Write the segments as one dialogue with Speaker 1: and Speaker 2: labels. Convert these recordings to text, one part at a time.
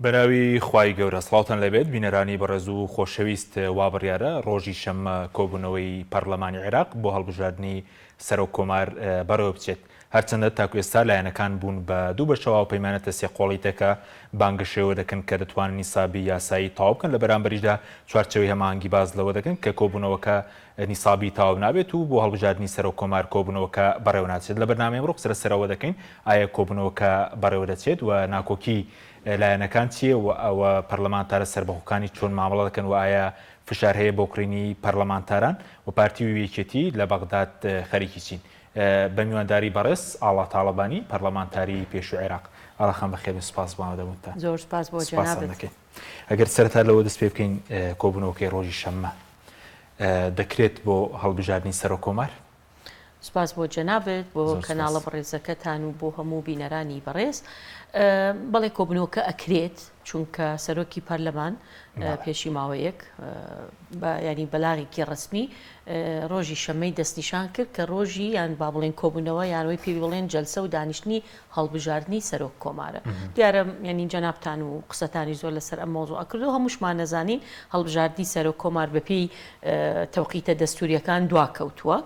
Speaker 1: بەناوی خوای گەورە سڵاوتان لێبێت بینەرانی بەڕێز و خۆشەویست وا بڕیارە ڕۆژی شەممە کۆبوونەوەی پەرلەمانی عێراق بۆ هەڵبژاردنی سەرۆک کۆمار بەڕێوە بچێت هەرچەندە تاکو ئێستا لایەنەکان بوون بە دوو بەشەوە هاوپەیمانەتە سێقۆڵیتەکە بانگەشەوە دەکەن کە دەتوانن نیسابی یاسایی تەواو بکەن لە بەرامبەریشدا چوارچێوەی هەماهەنگی باس لەوە دەکەن کە کۆبوونەوەکە نیسابی تەواو نابێت و بۆ هەڵبژاردنی سەرۆک کۆمار کۆبوونەوەکە بەڕێوە ناچێت. لە بەرنامەی ئەمڕۆ قسە لەسەر ئەوە دەکەین ئایا کۆبوونەوەکە بەڕێوە دەچێت و ناکۆکی لایەنەکان چییە و ئەوە پەرلەمانتارە سەربەخۆکانی چۆن مامەڵە دەکەن و ئایا فشار هەیە بۆ کڕینی پەرلەمانتاران و پارتی و یەکێتی لە بەغداد خەریکی چین؟ بە میوانداری بەڕێز ئاڵا تاڵەبانی پەرلەمانتاری پێشووی عێراق. ئاڵا خان بەخێربێن سوپاس بۆ ئامادەبوونتان.
Speaker 2: زۆر سوپاس بۆ
Speaker 1: سوپاستان
Speaker 2: جەنابت. دەکەین.
Speaker 1: ئەگەر سەرەتا لەوە دەست پێ بکەین کۆبوونەوەکەی ڕۆژی شەممە دەکرێت بۆ هەڵبژاردنی سەرۆک کۆمار؟
Speaker 2: سوپاس بۆ جەنابت، بۆ کەناڵە بەڕێزەکەتان و بۆ هەموو بینەرانی بەڕێز. بەڵێ کۆبوونەوەکە ئەکرێت، چونکە سەرۆکی پەرلەمان پێشی ماوەیەک بە یانی بەلاغێکی ڕەسمی ڕۆژی شەممەی دەستنیشان کرد کە ڕۆژی یان با بڵێن کۆبوونەوە یان وەی پێی بڵێن جەلسە و دانیشتنی هەڵبژاردنی سەرۆک کۆمارە. دیارە یانی جەنابتان و قسەتانی زۆر لەسەر ئەم مەوزوعە کردو هەمووشمان نەزانین هەڵبژاردنی سەرۆک کۆمار بەپێی تەوقیتە دەستوریەکان دواکەوتووە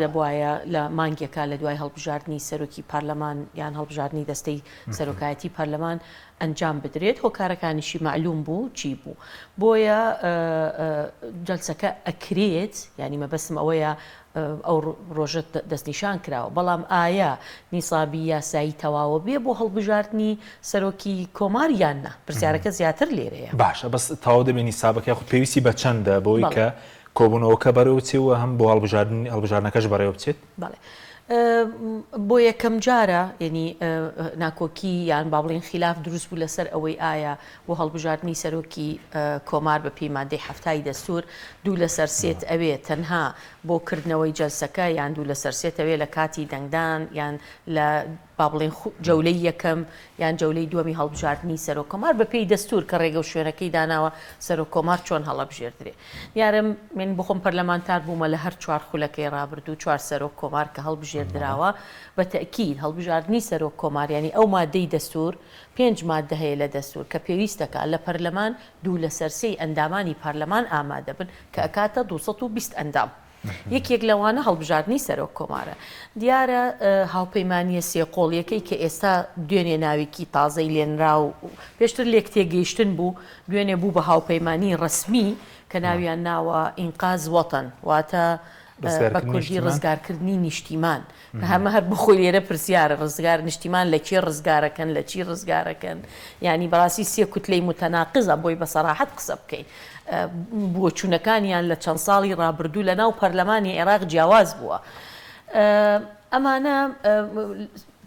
Speaker 2: دەبوایە لە مانگێکا لە دوای هەڵبژاردنی سەرۆکی پەرلەمان یان هەڵبژاردنی دەستەی سەرۆکایەتی پەرلەمان ئەنجام بدرێت هۆکارەکانیشی مەعلوم بوو چی بوو بۆیە جەلسەکە ئەکرێت یانی مەبەستم ئەوەیە ئەو ڕۆژە دەستنیشان کراوە، بەڵام ئایا نیسابی یاسایی تەواوە بێ بۆ هەڵبژاردنی سەرۆکی کۆمار یان نا؟ پرسیارەکە زیاتر لێرەیە.
Speaker 1: باشە بەس تەواو دەبێ نیسابەکە یاخود پێویستی بە چەندە بۆی کە کۆبوونەوەکە بەڕێوە بچێ و هەم بۆ هەڵبژاردن هەڵبژاردنەکەش بەڕێوە بچێت؟
Speaker 2: بەڵێ بۆ یەکەم جارە یەنی ناکۆکی یان با بڵێین خیلاف دروست بوو لەسەر ئەوەی ئایا بۆ هەڵبژاردنی سەرۆکی کۆمار بە پێی مادەی حەفتای دەستور دوو لەسەر سێت ئەوێ تەنها بۆ کردنەوەی جەلسەکە یان دوو لەسەر سێت ئەوێ لە کاتی دەنگدان یان لە با بڵێین جەولەی یەکەم یان جەولەی دووەمی هەڵبژاردنی سەرۆک کۆمار بە پێی دەستور کە ڕێگە و شوێنەکەی داناوە سەرۆک کۆمار چۆن هەڵەبژێردرێ. دیارە من بۆخۆم پەرلەمانتار بوومە لە هەر چوار خولەکەی ڕابردوو چوار سەرۆک کۆمار کە هەڵبژێردراوە بە تەئکید هەڵبژاردنی سەرۆک کۆمار یانی ئەو مادەی دەستور پێنج ماددە هەیە لە دەستور کە پێویست دەکات لە پەرلەمان دوو لەسەر سێی ئەندامانی پەرلەمان ئامادەبن کە ئەکاتە 220 ئەندام. یەکێک لەوانە هەڵبژاردنی سەرۆک کۆمارە. دیارە هاوپەیمانییە سێقۆڵییەکەی کە ئێستا دوێنێ ناوێکی تازەی لێنرا و پێشتر لێکتێگەیشتن بوو، دوێنێ بوو بە هاوپەیمانیی ڕەسمی کە ناویان ناوە ئینقاز وەتەن واتە بە کوردی ڕزگارکردنی نیشتیمان. هەمە هەر بۆ خۆی لێرە پرسیارە ڕزگار نیشتیمان لە کێ ڕزگارەکەن لە چی ڕزگارەکەن یانی بەڕاستی سێ کوتلەی متەناقزە بۆی بە سەراحەت قسە بکەین بۆچوونەکانیان لە چەند ساڵی ڕابردوو لە ناو پەرلەمانی عێراق جیاواز بووە ئەمانە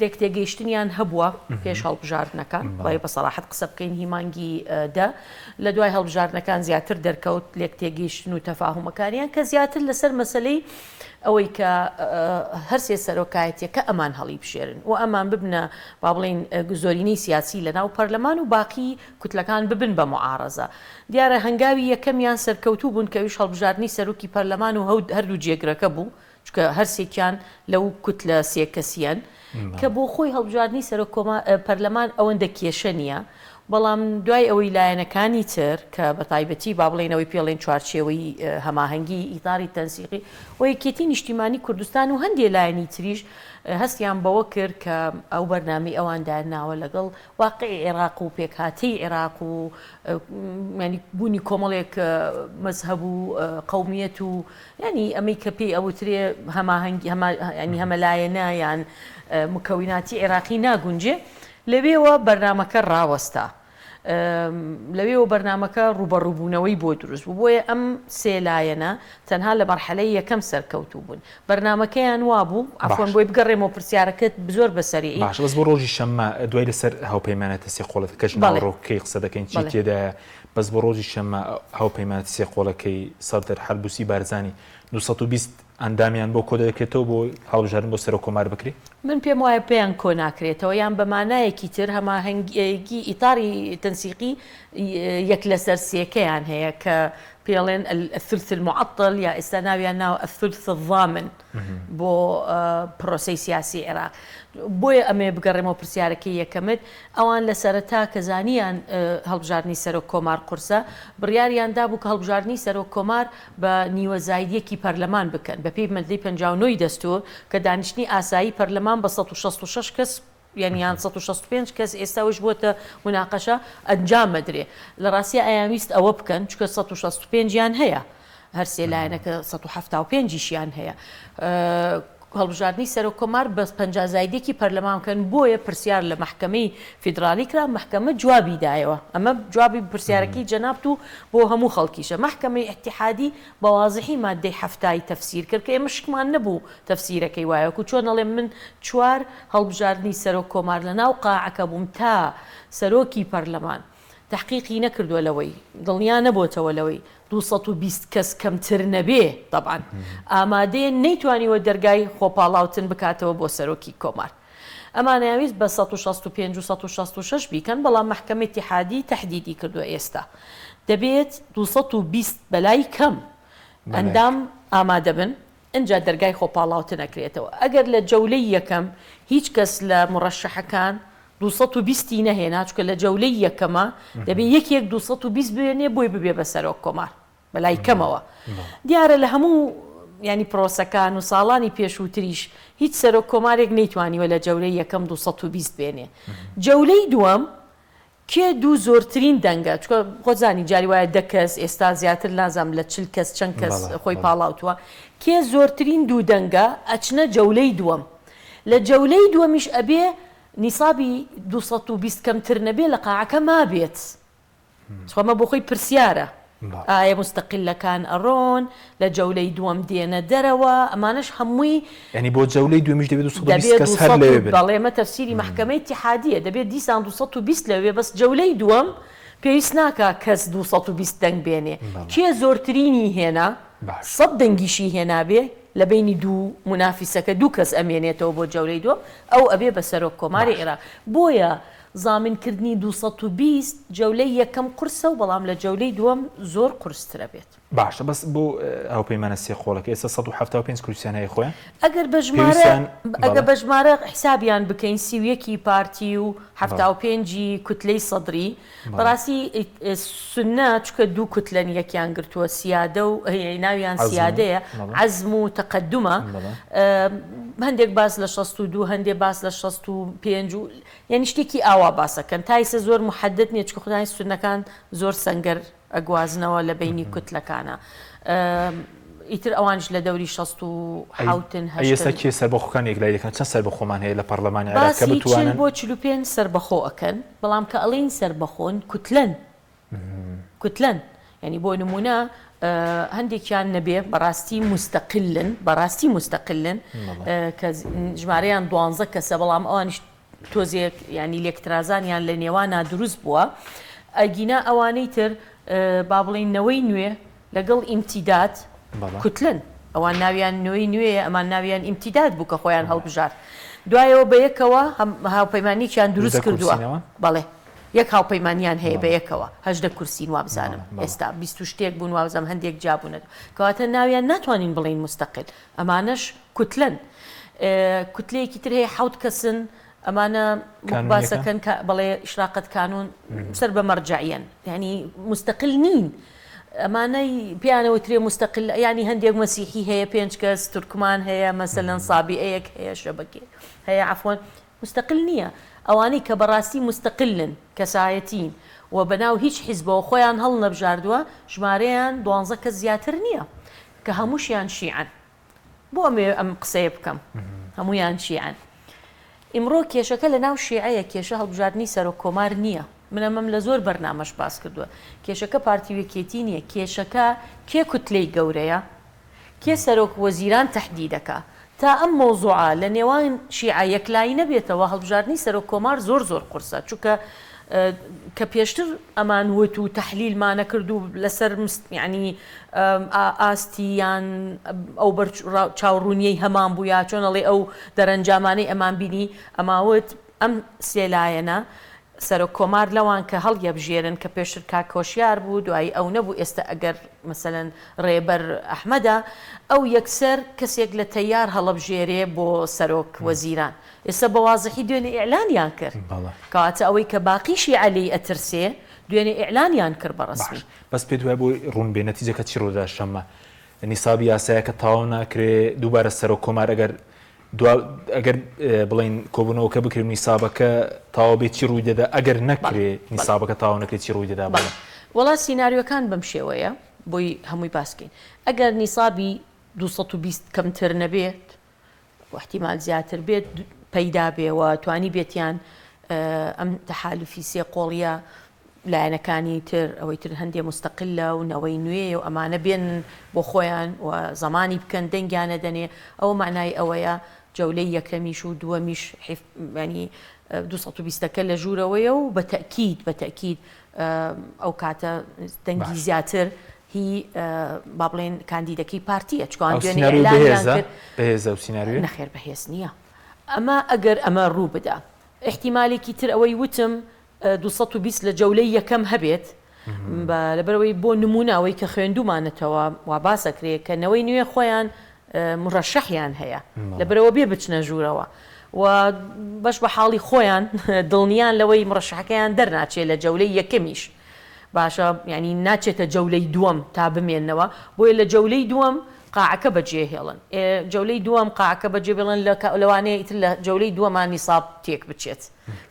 Speaker 2: لێکتێگەیشتنیان هەبووە پێش هەڵبژاردنەکان بای بە سەراحەت قسە بکەین هی مانگی دە لە دوای هەڵبژاردنەکان زیاتر دەرکەوت لێکتێگەیشتن و تەفاهومەکانیان کە زیاتر لەسەر مەسەلەی ئەوەی کە هەرسێ سەرۆکایەتیەکە ئەمان هەڵیبژێرن و ئەمان ببنە با بڵێین زۆرینەی سیاسی لە ناو پەرلەمان و باقی کوتلەکان ببن بە معارەزە. دیارە هەنگاوی یەکەمیان سەرکەوتوو بوون کە ئەویش هەڵبژاردنی سەرۆکی پەرلەمان و هەردوو جێگرەکە بوو چونکە هەرسێکیان لەو کوتلە سێ کەسیەن کە بۆ خۆی هەڵبژاردنی سەرۆک پەرلەمان ئەوەندە کێشە نییە بەڵام دوای ئەوەی لایەنەکانی تر کە بە تایبەتی با بڵێین ئەوەی پێڵێن چوارچێوەی هەماهەنگی ئیتاری تەنسیقی و یەکێتی نیشتیمانی کوردستان و هەندێ لایەنی تریش هەستیان بەوە کرد کە ئەو بەرنامەی ئەوان دایانناوە لەگەڵ واقعی عێراق و پێکهاتەی عێراق و یانی بوونی کۆمەڵێک مەزهەب و قەومیەت و یانی ئەمەی کە پێی ئەوترێ هەماهەنگی هەمە یانی هەمەلایەنە یان مکەویناتی عێراقی ناگونجێ لەوێوە بەرنامەکە ڕاوەستا. لەوێوە بەرنامەکە ڕووبەڕووبوونەوەی بۆ دروست بوو. بۆیە ئەم سێ لایەنە تەنها لە مەرحەلەی یەکەم سەرکەوتوو بوون. بەرنامەکەیان وابوو، عەفوەن
Speaker 1: باشە.
Speaker 2: بۆی بگەڕێمەوە پرسیارەکەت زۆر بە سەریعی.
Speaker 1: باشە بەس بۆ ڕۆژی شەممە دوای لەسەر هاوپەیمانەتە سێ قۆڵەکەش
Speaker 2: بەڵێ.
Speaker 1: ناوەڕۆکەکەی قسە دەکەین چی
Speaker 2: بەڵێ.
Speaker 1: تێدایە بەس بۆ ڕۆژی شەممە هاوپەیمانەتە سێ قۆڵەکەی سەدر حەلبوسی بارزانی 220 ئەندامیان بۆ کۆدەکرێتەوە بۆ هەڵبژاردن بۆ سەرۆک کۆمار بکرێ؟
Speaker 2: من پێم وایە پێیان کۆ ناکرێتەوە یان بە مانایەکی تر هەماهەنگی ئیتاری تەنسیقی یەک لەسەر سێکەیان هەیە کە پێڵێن الثلث المعطل یا ئێستا ناویان ناوە الثلث الضامن بۆ پرۆسەی سیاسی عێراق. بۆیە ئەمەوێ بگەڕێمەوە پرسیارەکەی یەکەمت، ئەوان لە سەرەتا کە زانیان هەڵبژاردنی سەرۆک کۆمار قورسە، بڕیاریان دابوو کە هەڵبژاردنی سەرۆک کۆمار بە نیوە زاید یەکی پەرلەمان بکەن بەپێی ماددەی 59 ی دەستوور کە دانیشتنی ئاسایی پەرلەمان بە 166 کەس یان یان 165 کەس ئێستا ئەوەیش بۆتە موناقەشە ئەنجام ئەدرێ. لە ڕاستیا ئەیانویست ئەوە بکەن چونکە 165 یان هەیە هەر سێ لایەنەکە 175 یشیان هەیە هەڵبژاردنی سەرۆک کۆمار بە 50 زایدێکی پەرلەمان بکەن بۆیە پرسیار لە مەحکەمەی فیدرالی کرا مەحکەمە جوابی دایەوە ئەمە جوابی پرسیارەکەی جەنابت و بۆ هەموو خەڵکیشە مەحکەمەی ئیتیحادی بە وازحی ماددەی حەفتای تەفسیر کرد کە ئێمە شکمان نەبوو تەفسیرەکەی وایە وەکو چۆن ئەڵێم من چوار هەڵبژاردنی سەرۆک کۆمار لە ناو قاعەکە بووم تا سەرۆکی پەرلەمان تەحقیقی نەکردووە لەوەی دڵنیا نەبۆتەوە لەوەی 220 کەس کەمتر نەبێ تەبعەن ئامادەیە نەیتوانیوە دەرگای خۆپاڵاوتن بکاتەوە بۆ سەرۆکی کۆمار ئەمانەیان ویست بە 165 و 166 بیکەن بەڵام مەحکەمەی ئیتیحادی تەحدیدی کردووە ئێستا دەبێت 220 بەلای کەم ئەندام ئامادەبن ئنجا دەرگای خۆپاڵاوتن ئەکرێتەوە. ئەگەر لە جەولەی یەکەم هیچ کەس لە مورەشەحەکان 220 ی نەهێنا، چونکە لە جەولەی یەکەما دەبێ یەکێک 220 بێنێ بۆی ببێ بە سەرۆک کۆمار بە لای کەمەوە. دیارە لە هەموو یانی پرۆسەکان و ساڵانی پێشووتریش هیچ سەرۆک کۆمارێک نەیتوانیوە لە جەولەی یەکەم 220 بێنێ. جەولەی دووەم کێ دوو زۆرترین دەنگە چونکە خۆت زانی جاری وایە دە کەس ئێستا زیاتر نازانم لە 40 کەس چەند کەس خۆی پاڵاوتووە کێ زۆرترین دوو دەنگە ئەچنە جەولەی دووەم لە جەولەی دووەمیش ئەبێ نیسابی 220 کەمتر نەبێ لە قاعەکە مابێت چونکە ئەمە بۆ خۆی پرسیارە ئایا موستەقیلەکان ئەڕۆن لە جەولەی دووەم دێنە دەرەوە ئەمانەش هەمووی.
Speaker 1: یانی بۆ جەولەی دووەمیش دەبێ 220 کەس هەر لەوێ بن.
Speaker 2: بەڵێ ئەمە تەفسیری مەحکەمەی ئیتیحادیە دەبێ دیسان 220 لەوێ بەس جەولەی دووەم پێویست ناکا کەس 220 دەنگ بێنێ کێ زۆرترینی هێنا سەد دەنگیشی هێنابێ لە بەینی دوو مونافیسەکە دوو کەس ئەمێنێتەوە بۆ جەولەی دووەم ئەو ئەبێ بە سەرۆک کۆماری عیراق بۆیە زامن کردنی 220 جەولەی یەکەم قورسە و بەڵام لە جەولەی دووەم زۆر قورسترە بێت.
Speaker 1: باشە بەس بۆ هاوپەیمانە سێ قۆڵەکە ئێستا 175 کورسیان هەیە خۆیان
Speaker 2: ئەگەر بە ژمارە
Speaker 1: پێویستیان
Speaker 2: ئەگەر
Speaker 1: بەڵێ.
Speaker 2: بە ژمارە حیسابیان بکەین 31 ی پارتی و 75 ی کوتلەی سەدری
Speaker 1: بەڵێ.
Speaker 2: بەڕاستی سوننە چونکە دوو کوتلەن یەکیان گرتووە سیادە و ناویان
Speaker 1: عەزم و
Speaker 2: سیادەیە
Speaker 1: بەڵێ.
Speaker 2: عەزم و تەقەدومە
Speaker 1: بەڵێ.
Speaker 2: هەندێک باس لە 62 هەندێک باس لە 65 و یانی شتێکی ئاوا باسەکەن تا ئیسە زۆر محەدەد نیە چونکە خودانی سوننەکان زۆر سەنگەر ئەگوازنەوە لە بەینی کوتلەکانا ئیتر ئەوانیش لە دەوری شەست و حەوتن
Speaker 1: ئەی ئێستا
Speaker 2: هەشتن.
Speaker 1: کێ سەربەخۆکان یەکلایی دەکەن چەند سەربەخۆمان هەیە لە پەڕلەمانی عێراق کە
Speaker 2: باسی 40
Speaker 1: بتوانن.
Speaker 2: بۆ 45 سەربەخۆ ئەکەن بەڵام کە ئەڵێین سەربەخۆن کوتلەن کوتلەن یانی بۆ نمونە هەندێکیان نەبێ بەڕاستی موستەقلن بەڕاستی موستەقلن کە ژمارەیان دوانزە کەسە بەڵام ئەوانیش تۆزێک یانی لێکترازانیان لە نێوانا دروست بووە ئەگینا ئەوانەی تر با بڵێین نەوەی نوێ لەگەڵ ئیمتیداد کوتلن ئەوان ناویان نوێی نوێیە ئەمان ناویان ئیمتیداد بوو کە خۆیان هەڵبژارد دوایەوە بە یەکەوە هاوپەیمانیەکیان دروست کردووە بەڵێ یەک هاوپەیمانیان هەیە بە یەکەوە 18 کورسین وابزانم ئێستا 20 شتێک بوون وابزانم هەندێک جیابوونە کەواتە ناویان ناتوانین بڵێین مستەقل ئەمانەش کوتلەن. کوتلەیەکی تر هەیە حەوت کەسن ئەمانە باسەکەن کە بەڵێ ئیشراقەت کانون سەر بە مەرجەعیەن یعنی مستەقل نین ئەمانەی پیانەوە ترێ مستەقل ینی هەندێک مەسیحی هەیە پێنج کەس تورکمان هەیە مەسەلەن سابیئەیەک هەیە شەبەکێ هەیە عەفوەن مستەقل نییە ئەوانەی کە بەڕاستی مستەقلن کەسایەتین و بەناو هیچ حیزبەوە خۆیان هەڵنەبژاردووە ژمارەیان دوانزە کەس زیاتر نییە کە هەمووشیان شیعەن. بۆ ئەمەوێ ئەم قسەیە بکەم؟ هەموویان شیعەن. ئیمڕۆ کێشەکە لە ناو شیعەیە، کێشە هەڵبژاردنی سەرۆک کۆمار نییە. من ئەمەم لە زۆر بەرنامەش باس کردووە. کێشەکە پارتی و یەکێتی نییە، کێشەکە کێ کوتلەی گەورەیە، کێ سەرۆک وەزیران تەحدیدەکا. تا ئەم مەوزوعە لە نێوان شیعە یەکلایی نەبێتەوە هەڵبژاردنی سەرۆک کۆمار زۆر زۆر قورسە چونکە کە پێشتر ئەمان وت و تەحلیلمانە کرد و لەسەر یعنی ئاستی یان ئەو بەر چاوڕوونیەی هەمان بوو یا چۆن ئەڵێ ئەو دەرەنجامانەی ئەمان بینی ئەماوت ئەم سێ لایەنە. سەرۆک کۆمار لەوان کە هەڵیەبژێرن کە پێشتر کاک هۆشیار بوو دوایی ئەو نەبوو ئێستە ئەگەر مەسەلەن ڕێبەر ئەحمەدە ئەو یەکسەر کەسێک لە تەیار هەڵەبژێرێ بۆ سەرۆک وەزیران ئێستە بە وازحی دوێنێ ئیعلانیان کرد کەواتە ئەوەی کە باقی شیعە لێی ئەترسێ دوێنێ ئیعلانیان کرد بە ڕەسمی.
Speaker 1: باش بەس پێت وایە بۆی ڕوون بێ نەتیجەکە چی ڕوودەدا شەممە نیسابی یاسایەکە تەواو ناکرێ دووبارە سەرۆک کۆمار ئەگەر دوا ئەگەر بڵێین کۆبوونەوەکە بکرێ و نیسابەکە تەواو بێت چی ڕووی دەدا ئەگەر نەکرێ نیسابەکە تەواو نەکرێت چی ڕووی دەدا بەڵێ.
Speaker 2: وەڵا سیناریۆکان بەم شێوەیە بۆی هەمووی باس کەین ئەگەر نیسابی 220 کەمتر نەبێت و احتیمال زیاتر بێت پەیدا بێ و توانی بێتیان ئەم تەحالفی سێ قۆڵیە لایەنەکانی تر ئەوەی تر هەندێ موستەقلە و نەوەی نوێیە و ئەمانە بێنن بۆ خۆیان و زەمانی بکەن دەنگیان نەدەنێ ئەوە مەعنای ئەوەیە جەولەی یەکەمیش و دووەمیش حیف یانی 220 ەکە لە ژوورەوەیە و بە تەئکید بە تەئکید ئەو کاتە دەنگی
Speaker 1: باش.
Speaker 2: زیاتر هی با بڵێن کاندیدەکەی پارتیە چونکە ئەوان
Speaker 1: ئەو
Speaker 2: دوێنێ
Speaker 1: سیناریۆ
Speaker 2: ئیعلانیان
Speaker 1: بەهێزە
Speaker 2: کرد
Speaker 1: بەهێزە ئەو سیناریۆیە؟
Speaker 2: نەخێر بەهێز نییە ئەمە ئەگەر ئەمە ڕوو بدا ئیحتیمالێکی تر ئەوەی وتم 220 لە جەولەی یەکەم هەبێت بە لەبەرئەوەی بۆ نموونە ئەوەی کە خوێندوومانەتەوە وا باس ئەکرێ کە نەوەی نوێ خۆیان مورەشەحیان هەیە لەبەرئەوە بێ بچنە ژوورەوە و بەش بە حاڵی خۆیان دڵنیان لەوەی مورەشەحەکەیان دەرناچێ لە جەولەی یەکەمیش باشە یانی ناچێتە جەولەی دووەم تا بمێنەوە بۆیە لە جەولەی دووەم قاعەکە بەجێ هێڵن ئێ جەولەی دووەم قاعەکە بەجێ بێڵن لە لەوانەیە ئیتر لە جەولەی دووەما نیساب تێک بچێت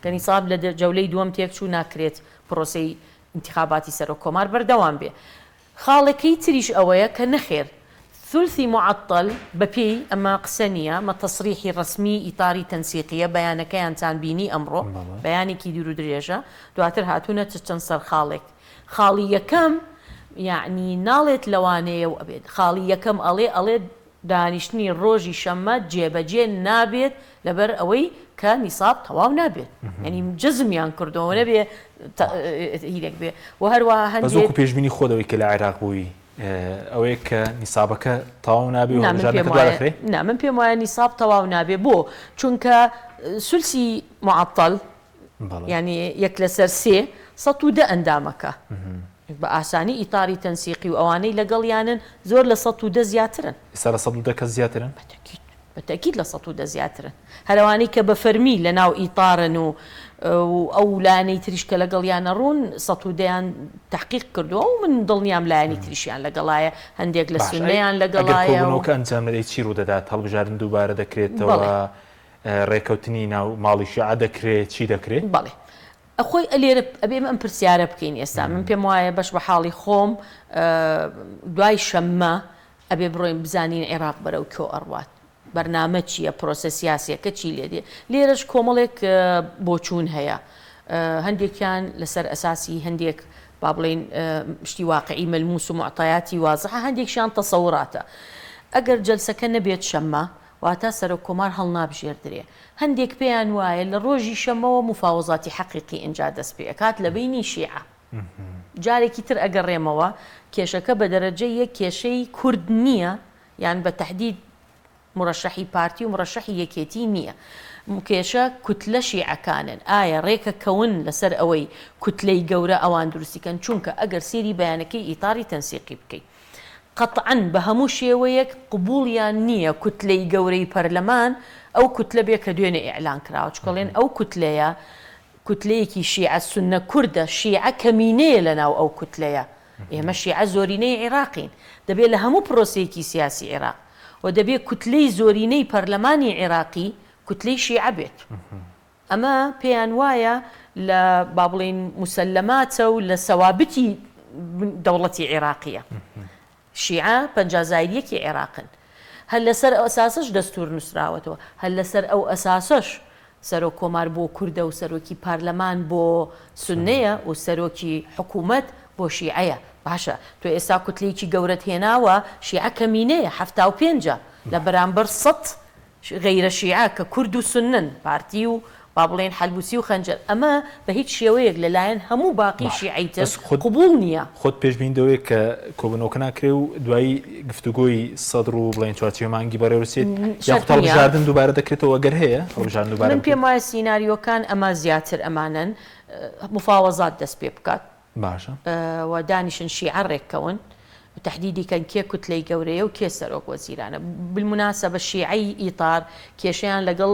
Speaker 2: کە نیساب لە جەولەی دووەم تێکچوو ناکرێت پرۆسەی ئینتیخاباتی سەرۆک کۆمار بەردەوام بێ. خاڵێکەی تریش ئەوەیە کە نەخێر ثلثی معطل بە پێی، ئەمە قسە نییە، ئەمە تەسریحی ڕەسمی ئیتاری تەنسیقییە، بەیانەکەیانتان بینی ئەمڕۆ، بەیانێکی دوور و درێژە، دواتر هاتوونەتە چەند سەرخاڵێک. خاڵی یەکەم یەعنی ناڵێت لەوانەیە و ئەبێت، خاڵی یەکەم ئەڵێ ئەڵێ دانیشتنی ڕۆژی شەممە جێبەجێ نابێت لەبەر ئەوەی کە نیساب تەواو نابێت یعنی جەزمیان کردەوە نەبێ هیرێک بێ و هەروەها
Speaker 1: بەس
Speaker 2: هەندێک
Speaker 1: وەکو پێشبینی خۆت ئەوەی کە لە عێراق بووی ئەوەیە کە نیسابەکە تەواو نابێ و
Speaker 2: نا من پێم
Speaker 1: هەڵبژاردنەکە
Speaker 2: وایە
Speaker 1: دوادەخرێ؟
Speaker 2: نا من پێم وایە نیساب تەواو نابێ بۆ چونکە سولسی معطل
Speaker 1: بەڵێ.
Speaker 2: یانی یەک لەسەر سێ، 110 ئەندامەکە. بە ئاسانی ئیتاری تەنسیقی و ئەوانەی لەگەڵیانن زۆر لە 110 زیاترن.
Speaker 1: ئێستا لە 110 کەس زیاترن؟
Speaker 2: بە تەئکید، بە تەئکید لە 110 زیاترن. هەر ئەوانەی کە بە فەرمی لە ناو ئیتارن و ئەو لایەنەی تریش کە لەگەڵیانە ڕوون 110 یان تەحقیق کردووە و من دڵنیام لایەنی تریشیان لەگەڵایە، هەندێک لە
Speaker 1: باش ئەی
Speaker 2: سوننەیان
Speaker 1: ئەگەر
Speaker 2: لەگەڵایە و.
Speaker 1: کۆبوونەوەکە ئەنجام نەدەی چی ڕوودەدات؟ هەڵبژاردن دووبارە دەکرێتەوە؟
Speaker 2: بەڵێ.
Speaker 1: ڕێکەوتنی ناو ماڵی شیعە دەکرێ چی دەکرێ؟
Speaker 2: بەڵێ خۆی لێرە ئەبێ ئێمە ئەم پرسیارە بکەین ئێستا من پێم وایە بەش بە حاڵی خۆم دوای شەممە ئەبێ بڕۆین بزانین عێراق بەرەو کۆ ئەڕوات بەرنامە چییە پرۆسە سیاسیەکە چی لێ دێ لێرەش کۆمەڵێک بۆچوون هەیە هەندێکیان لەسەر ئەساسی هەندێک با بڵێین شتی واقعی مەلموس و معتایاتی وازحە هەندێکشیان تەسەوراتە ئەگەر جەلسەکە نەبێت شەممە واتە سەرۆک کۆمار هەڵنابژێردرێ. هەندێک پێیان وایە لە ڕۆژی شەمەوە موفاوەزاتی حەقیقی ئینجا دەست پێ ئەکات لە بەینی شیعە. جارێکی تر ئەگەڕێمەوە کێشەکە بە دەرەجەی یەک کێشەی کورد نییە یان بە تەحدید مورەشەحی پارتی و مورەشەحی یەکێتی نییە. کێشە کوتلە شیعەکانن. ئایا ڕێکە کەون لەسەر ئەوەی کوتلەی گەورە ئەوان دروستی کەن؟ چونکە ئەگەر سێری بەیانەکەی ئیتاری تەنسیقی بکەی. قەتعەن بە هەموو شێوەیەک قبوڵیان نییە کوتلەی گەورەی پەرلەمان ئەو کوتلە بێ کە دوێنێ ئیعلان کراوە چونکە ڵێن ئەو کوتلەیە کوتلەیەکی شیعە سوننە کوردە شیعە کەمینەیە لە ناو ئەو کوتلەیە ئێمە شیعە زۆرینەی عیراقین دەبێ لە هەموو پرۆسەیەکی سیاسی عیراق و دەبێ کوتلەی زۆرینەی پەرلەمانی عیراقی کوتلەی شیعە بێت. ئەمە پێیان وایە لە با بڵێین موسەلەماتە و لە سەوابتی دەوڵەتی عێراقییە. شیعە 50 زاید یەکی عێراقن. هەر لەسەر ئەو ئەساسەش دەستوور نووسراوەتەوە. هەر لەسەر ئەو ئەساسەش سەرۆک کۆمار بۆ کوردە و سەرۆکی پارلەمان بۆ سوننەیە و سەرۆکی حکوومەت بۆ شیعەیە. باشە تۆ ئێستا کوتلەیەکی گەورەت هێناوە، شیعە کەمینەیە، 75 ە لە بەرامبەر سەد غەیرە شیعە کە کورد و سوننەن، پارتی و با بڵێین حەلبوسی و خەنجەر، ئەمە بە هیچ شێوەیەک لە لایەن هەموو باقی
Speaker 1: باش
Speaker 2: شیعەی تر
Speaker 1: بەس خۆت
Speaker 2: قبوڵ نییە.
Speaker 1: خۆت پێشبینی دەوەیە کە کۆبوونەوەکە ناکرێ و دوایی گفتوگۆی سەدر و بڵێین چوارچێوەی مانگی بەڕێوە بچێت
Speaker 2: شەرت
Speaker 1: یاخود
Speaker 2: نییە.
Speaker 1: هەڵبژاردن دووبارە دەکرێتەوە ئەگەر هەیە هەڵبژاردن دووبارە
Speaker 2: من پێم
Speaker 1: بکرێت؟
Speaker 2: وایە سیناریۆکان ئەمە زیاتر ئەمانەن، مفاوەزات دەست پێ بکات.
Speaker 1: باشە.
Speaker 2: و دانیشن شیعە ڕێککەون و تەحدیدی کەن کێ کوتلەی گەورەیە و کێ سەرۆک وەزیرانە. بالمناسبە شیعەی ئیتار کێشەیان لەگەڵ